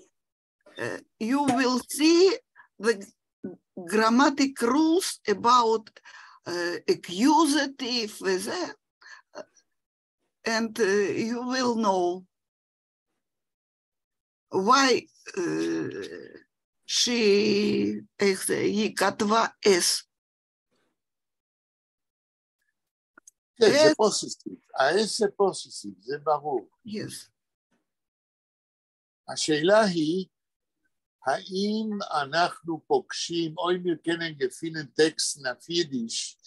you will see the grammatic rules about accusative, and you will know why she, איך זה, היא כתבה S. כן, זה possessive. ה-S זה possessive, זה ברור. Yes. השאלה היא, האם אנחנו פוגשים, אויב מיר קענען געפֿינען טעקסטן אויף ייִדיש,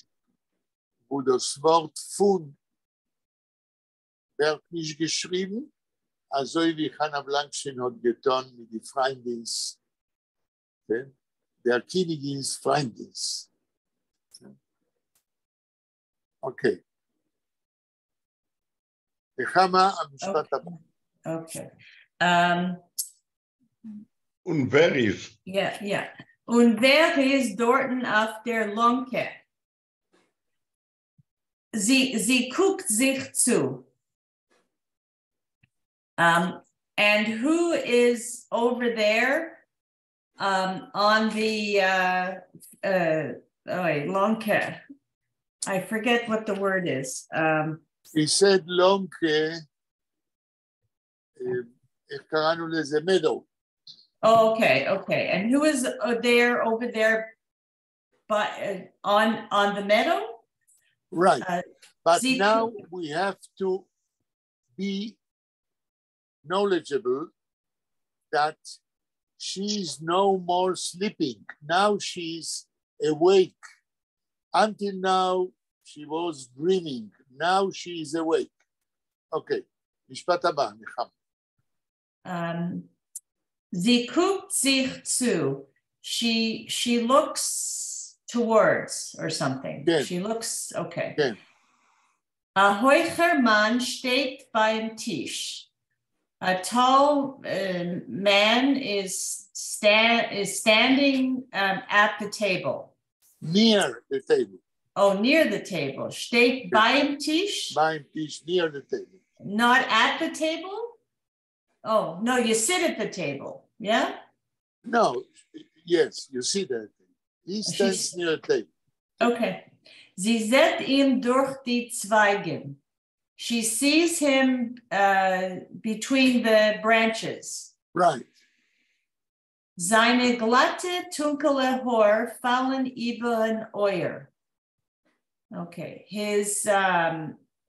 וווּ דאָס וואָרט פֿון ווערט נישט געשריבן, אַזוי ווי חנה בלאַנקשטיין האָט געטאָן מיט די פֿרײַנדינס, כן? דער קיניגינס פֿרײַנדינס. אוקיי. נחמה, המשפט הבא. Okay. און ווער איז? Yeah. און ווער איז דאָרטן אויף דער לאָנקע? זי קוקט זיך צו. And who is over there on the oh, לאָנקע? I forget what the word is. He said לאָנקע, איך קראנו לזה? Meadow. Oh, okay. And who is there over there but on the meadow? Right. But now we have to be knowledgeable that she's no more sleeping. Now she's awake. Until now, she was dreaming. Now she is awake. Okay, משפט הבא, נחמה. זי קוקט זיך צו. She looks towards or something. כן. She looks, okay. כן. אַ הויכער מאַן שטייט בײַם טיש. A tall man is standing at the table. Near the table. Oh, near the table. שטייט בײַם טיש? בײַם טיש, near the table. Not at the table? Oh, no, you sit at the table. Yeah? No, yes, you see that. He stands near the table. Okay. זי זעט אים דורך די צווײַגן. She sees him between the branches. Right. זײַנע גלאַטע, טונקעלע האָר פֿאַלן איבערן אויער. Okay. His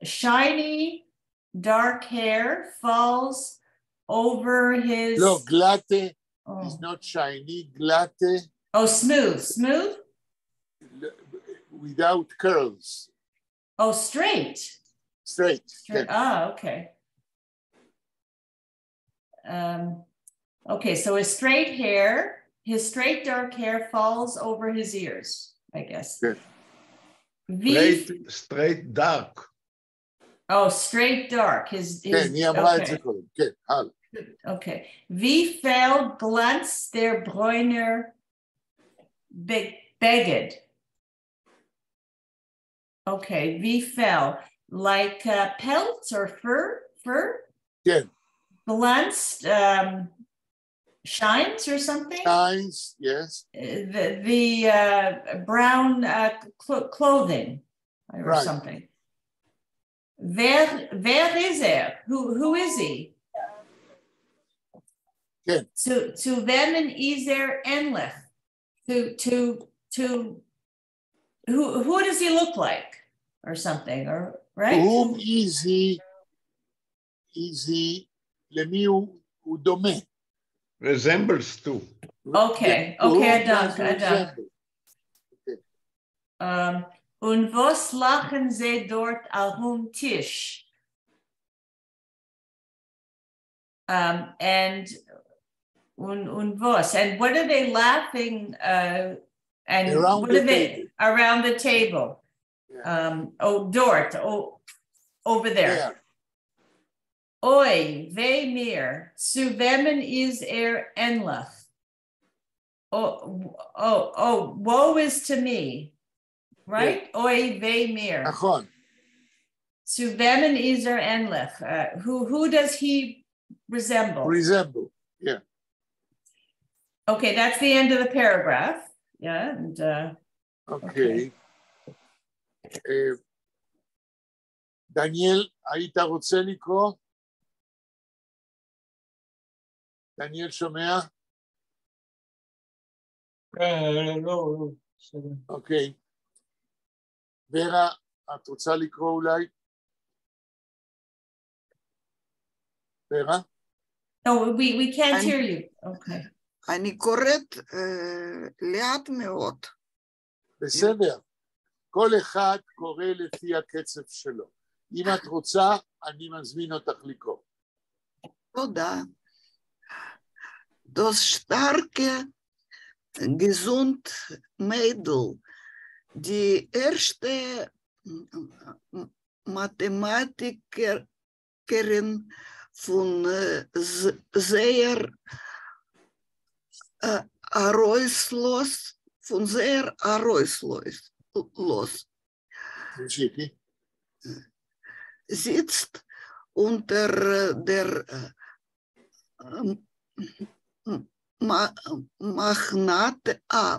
shiny, dark hair falls over his. לא, גלאַטע Oh, is not shiny. גלאַטע oh smooth. Smooth? Without curls. Oh, straight. Straight. Straight. כן. Ah, okay. Okay, so his straight hair, His straight dark hair falls over his ears, I guess. כן. ווי, Straight, straight dark. oh, straight dark. His, כן, his היא אמרה את okay. זה קודם, כן, הלאה. Okay. ווי פֿעל גלאַנצט דער ברוינער בגד? Okay, ווי פֿעל, like pelts or fur? כן. גלאַנצט shines or something? Shines, yes. The brown clothing or something. ווער איז ער? Who is he? כן. צו וועמען איז ער ענלעך? To who does he look like or something, or right? Whom is he, למי הוא דומה? Resembles to. Okay, To whom okay, does אַ he דאַנק, אַ דאַנק. resemble? און וואָס לאַכן זיי דאָרט אַרום טיש? And און וואָס? And what are they laughing? And Around what the are they table. Around the table? Yeah. Oh, דאָרט, oh, over there. There. אוי, וויי מיר, צו וועמען איז ער ענלעך? Oh, woe is to me, right? אוי, וויי מיר. נכון. צו וועמען איז ער ענלעך? Who does he resemble? Resemble. Okay, that's the end of the paragraph. Yeah, and אוקיי. דניאל, היית רוצה לקרוא? דניאל שומע? כן, לא, לא, בסדר. אוקיי. ורה, את רוצה לקרוא אולי? ורה? No, we can't hear you. Okay. אני קוראת לאט מאוד. בסדר. כל אחד קורא לפי הקצב שלו. אם את רוצה, אני מזמין אותך לקרוא. תודה. דאָס שטאַרקע, געזונט מיידל, די ערשטע מאַטעמאַטיקערין פֿון זייער אַרויסלאָז, פֿון זייער אַרויסלאָז, לאָז. תמשיכי. זיצט אונטער דער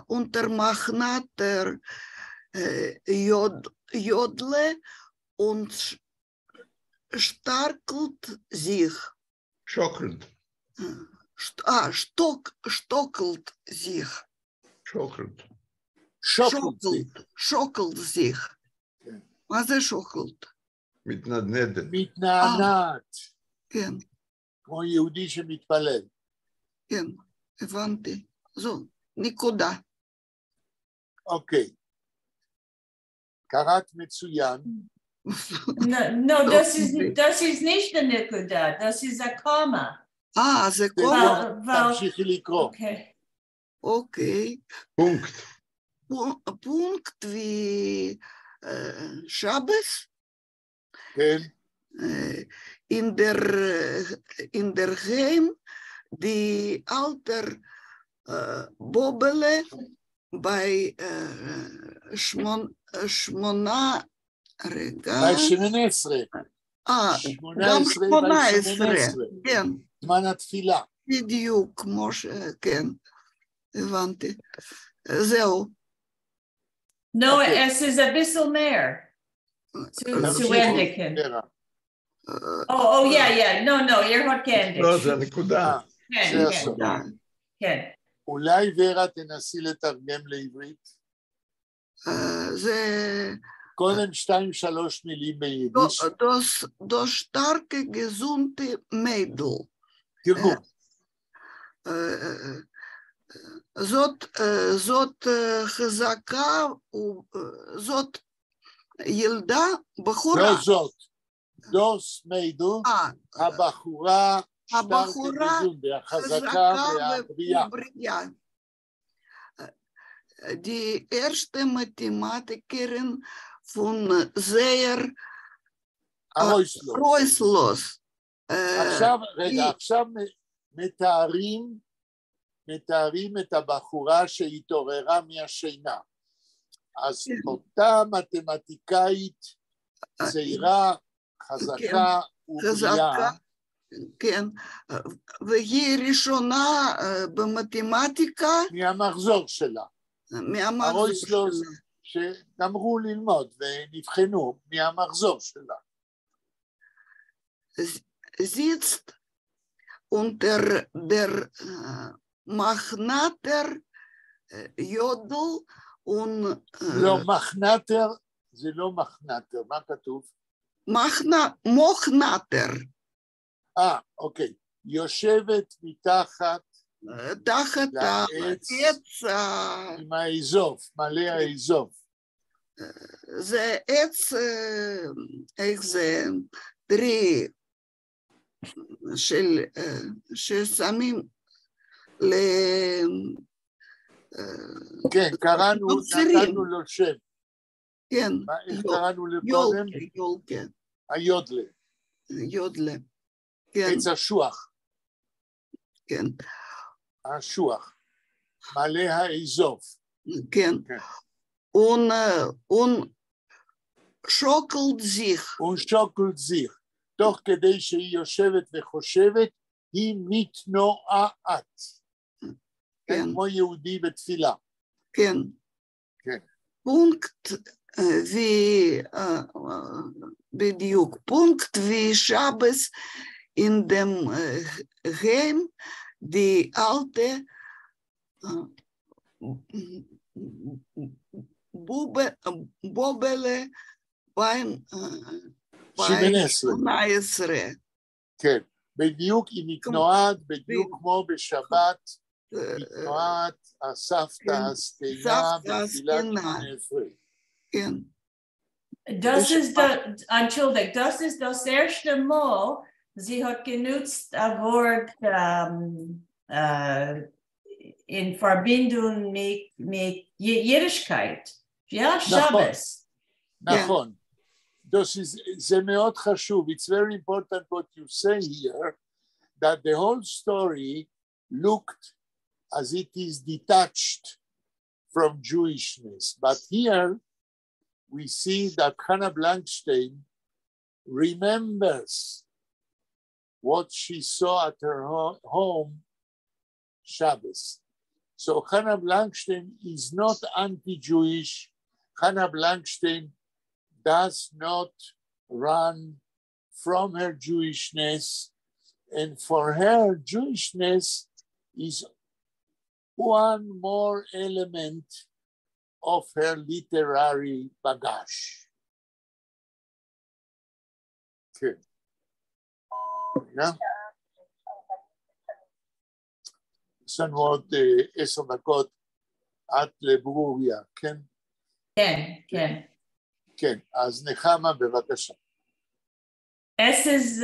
אונטער מאַכנאַטער יאָדלע און שטאַרקלט זיך. שאָקלט. שטאָקלט זיך. שאָקלט. שאָקלט. שאָקלט זיך. כן. מה זה שאָקלט? מתנדנדת. מתנענעת. כן. כמו יהודי שמתפלל. כן, הבנתי. זו נקודה. אוקיי. קראת מצוין. No, דאָס איז נישט אַ נקודה, דאָס איז אַ comma. זה קומה? תמשיכי לקרוא. אוקיי. אוקיי. פּונקט. פּונקט ווי שבת? כן. אין דער היים, די אַלטער באָבעלע בײַ שמונה, רגע. בײַ 18. גם 18, כן. זמן התפילה. בדיוק, כמו ש... כן, הבנתי. זהו. No, עס איז אַ ביסל מער. צו ענדיקן. Oh, yeah. No, איר האָט געענדיקט. לא, זה הנקודה. כן, כן. כן. אולי ורה תנסי לתרגם לעברית? זה... קודם שתיים, שלוש מילים ביידיש. דאָס שטאַרקע געזונטע מיידל. תרגום. זאת חזקה, זאת ילדה, בחורה. לא זאת, דאָס מיידל, הבחורה, הבחורה החזקה והבריאה. די ערשטע מאַטעמאַטיקערין פֿון זייער אַרויסלאָז. אַרויסלאָז. עכשיו, רגע, עכשיו מתארים את הבחורה שהתעוררה מהשינה. אז אותה מתמטיקאית צעירה, חזקה ובריאה, כן, והיא ראשונה במתמטיקה. מהמחזור שלה. מהמחזור שלה. שגמרו ללמוד ונבחנו מהמחזור שלה. זיצט אונטער דער מאָכנאַטער יאָדל און לא, מחנטר זה לא מחנטר, מה כתוב? מאָכנאַטער. אוקיי. יושבת מתחת תחת העץ עם האזוב, מלא האזוב. זה עץ, איך זה, tree של, ששמים ל כן, קראנו, נתנו לו שם. כן. איך קראנו לו קודם? יולקה. היודלה. יודלה. כן. עץ אשוח. כן. האשוח. מלא האזוב. כן. און, און שאָקלט זיך. און שאָקלט זיך. תוך כדי שהיא יושבת וחושבת, היא מתנועעת. כן. כמו יהודי בתפילה. כן. כן. פּונקט ווי, בדיוק, פּונקט ווי שבת אין דער היים, די אַלטע באָבעלע בײַם 18. כן, בדיוק היא מתנועעת, בדיוק כמו בשבת, מתנועעת הסבתא הזקנה בתפילת 18. כן. דאָס איז אַנטשולדיקט, דאָס איז דאָס ערשטע מאָל, זי האָט גענוצט אַ וואָרט אין פֿאַרבינדונג מיט ייִדישקייט. יאָ, שבת. נכון. זה מאוד חשוב. It's very important what you say here, that the whole story looked as it is detached from Jewishness. But here we see that Hannah Blankstein remembers what she saw at her home Shabbos. So Hannah Blankstein is not anti-Jewish. Hannah Blankstein does not run from her Jewishness. And for her, Jewishness is one more element of her literary baggage. כן. רגע. יש לנו עוד 10 דקות עד לברוריה, כן? כן, כן. כן, אז נחמה, בבקשה. עס איז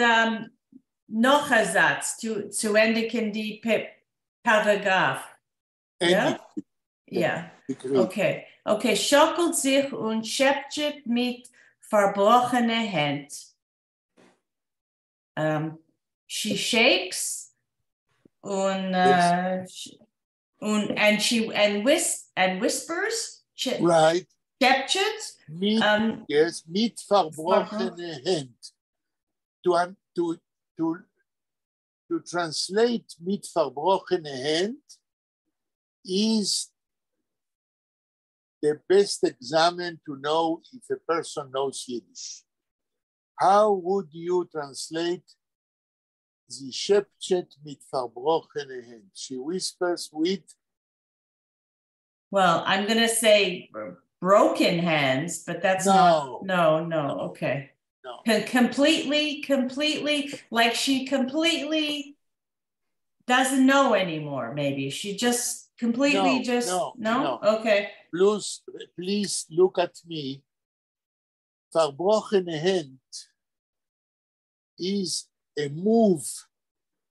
נאָך אַ זאַץ צו ענדיקן די פּאַראַגראַף. Ja? Ja, okay. שאָקלט זיך און שעפּטשעט מיט פֿאַרבראָכענע הענט. She shakes און, און and she and whis and whispers. שעפּטשעט. מיט, yes, מיט פֿאַרבראָכענע הענט. To translate מיט פֿאַרבראָכענע הענט is the best examen to know if a person knows Yiddish. How would you translate זי שעפּטשעט מיט פֿאַרבראָכענע הענט? She whispers with Well, I'm going to say broken hands, but that's No. not. No, okay. No. Completely, completely, like she completely doesn't know anymore, maybe. She just completely No, just, no, no? no. Okay. Please, please look at me. פֿאַרבראָכענע הענט is a move,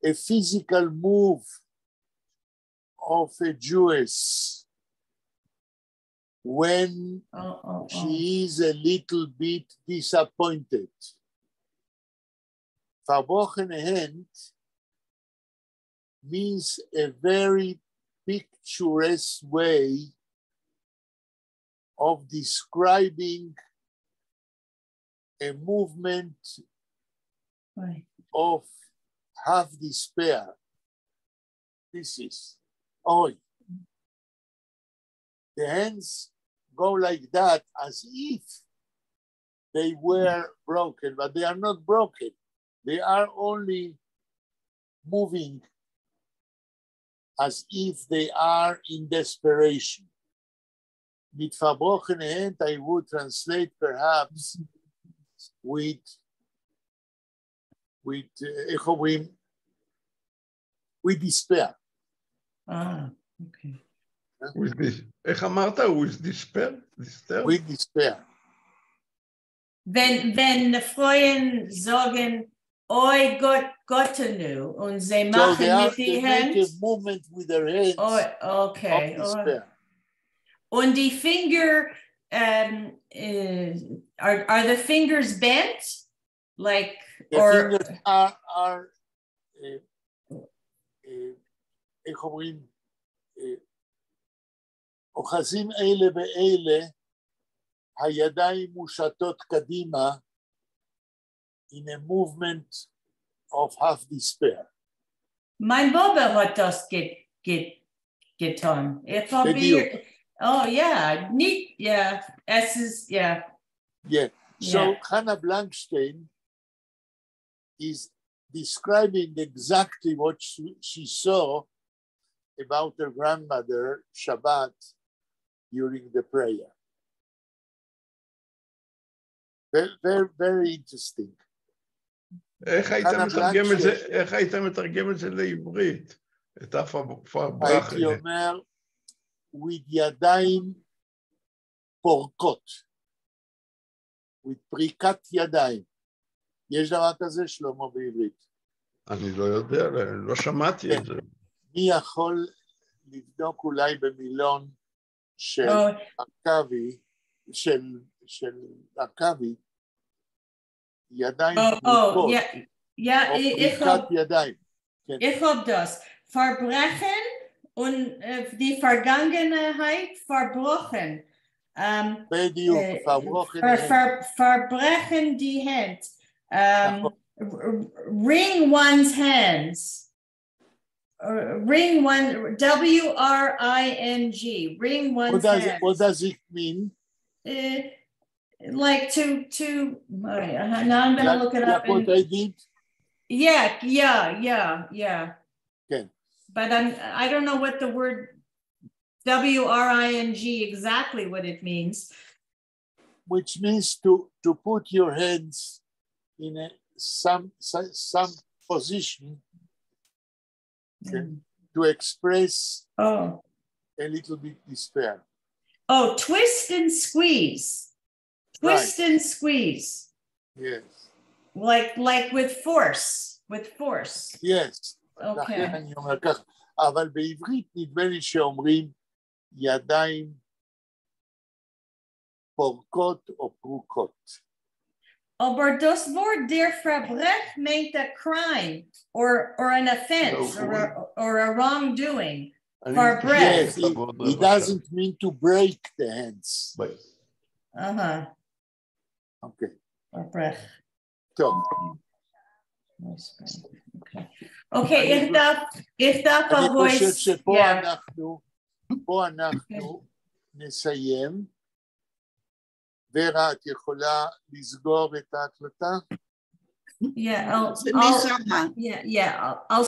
a physical move of a Jewess. When Oh. she is a little bit disappointed. פֿאַרבראָכענע הענט means a very picturesque way of describing a movement of half despair. This is, אוי. The hands go like that as if they were broken, but they are not broken. They are only moving as if they are in desperation. מיט פֿאַרבראָכענע הענט, I would translate perhaps with איך אומרים? With despair. Ah, okay. With this, איך אמרת? With despair? Despair? With despair. ווען די פֿרויען זאָגן, אוי גאָט, גאָטעניו, און זיי So מאַכן they, are, מיט די they make הענט. a movement with their hands Oh, okay. of despair. און די פֿינגער, are the fingers bent? Like, The or, fingers are איך אומרים? אוחזים אלה באלה, הידיים מושטות קדימה in a movement of half despair. מײַן באָבע האָט דאָס געטאָן. איך האָב בדיוק. איר, oh yeah, ניט, yeah, עס איז, yeah. Yeah. So Yeah. Hannah Blankstein is describing exactly what she saw about her grandmother, Shabbat, during the prayer. Very, very, very interesting. איך היית חנה מתרגם את זה, בלנקשטיין. איך היית מתרגם את זה לעברית? את הפברח הייתי אומר, with ידיים פורקות, with פריקת ידיים. יש דבר כזה, שלמה, בעברית? אני לא יודע, לא שמעתי את זה. מי יכול לבדוק אולי במילון של Oh, ארכבי, של ארכבי, ידיים oh, פרוקות, yeah, או איך פריקת האָב, ידיים. איך האָב דאָס. פֿאַרברעכן און די פֿאַרגאַנגענהייט פֿאַרבראָכן. בדיוק, פֿאַרבראָכן. פֿאַרברעכן די הענט. Wring one's hands. Wring one, W R I N G, wring one's hands. What does it mean? Like to, all right, now I'm gonna look it up. Like what I did? Yeah. Okay. But I don't know what the word W R I N G exactly what it means. Which means to put your hands in a some position, okay, to express Oh. a little bit despair. Oh, twist and squeeze. Twist and squeeze. Yes. Like with force, with force. Yes. Okay. לכן אני אומר ככה. אבל בעברית נדמה לי שאומרים ידיים פורקות או פרוקות. אָבער דאָס וואָרט דער פֿאַרברעך מיינט a crime or an offense or a wrongdoing. פֿאַרברעך. Yes, it doesn't mean to break the hands. Okay. פֿאַרברעך. טוב. Okay, איך דאַרף אני חושב אַרויס. שפה אנחנו, פה אנחנו נסיים. ורה, את יכולה לסגור את ההקלטה? Yeah, זה מי שמה. yeah, I'll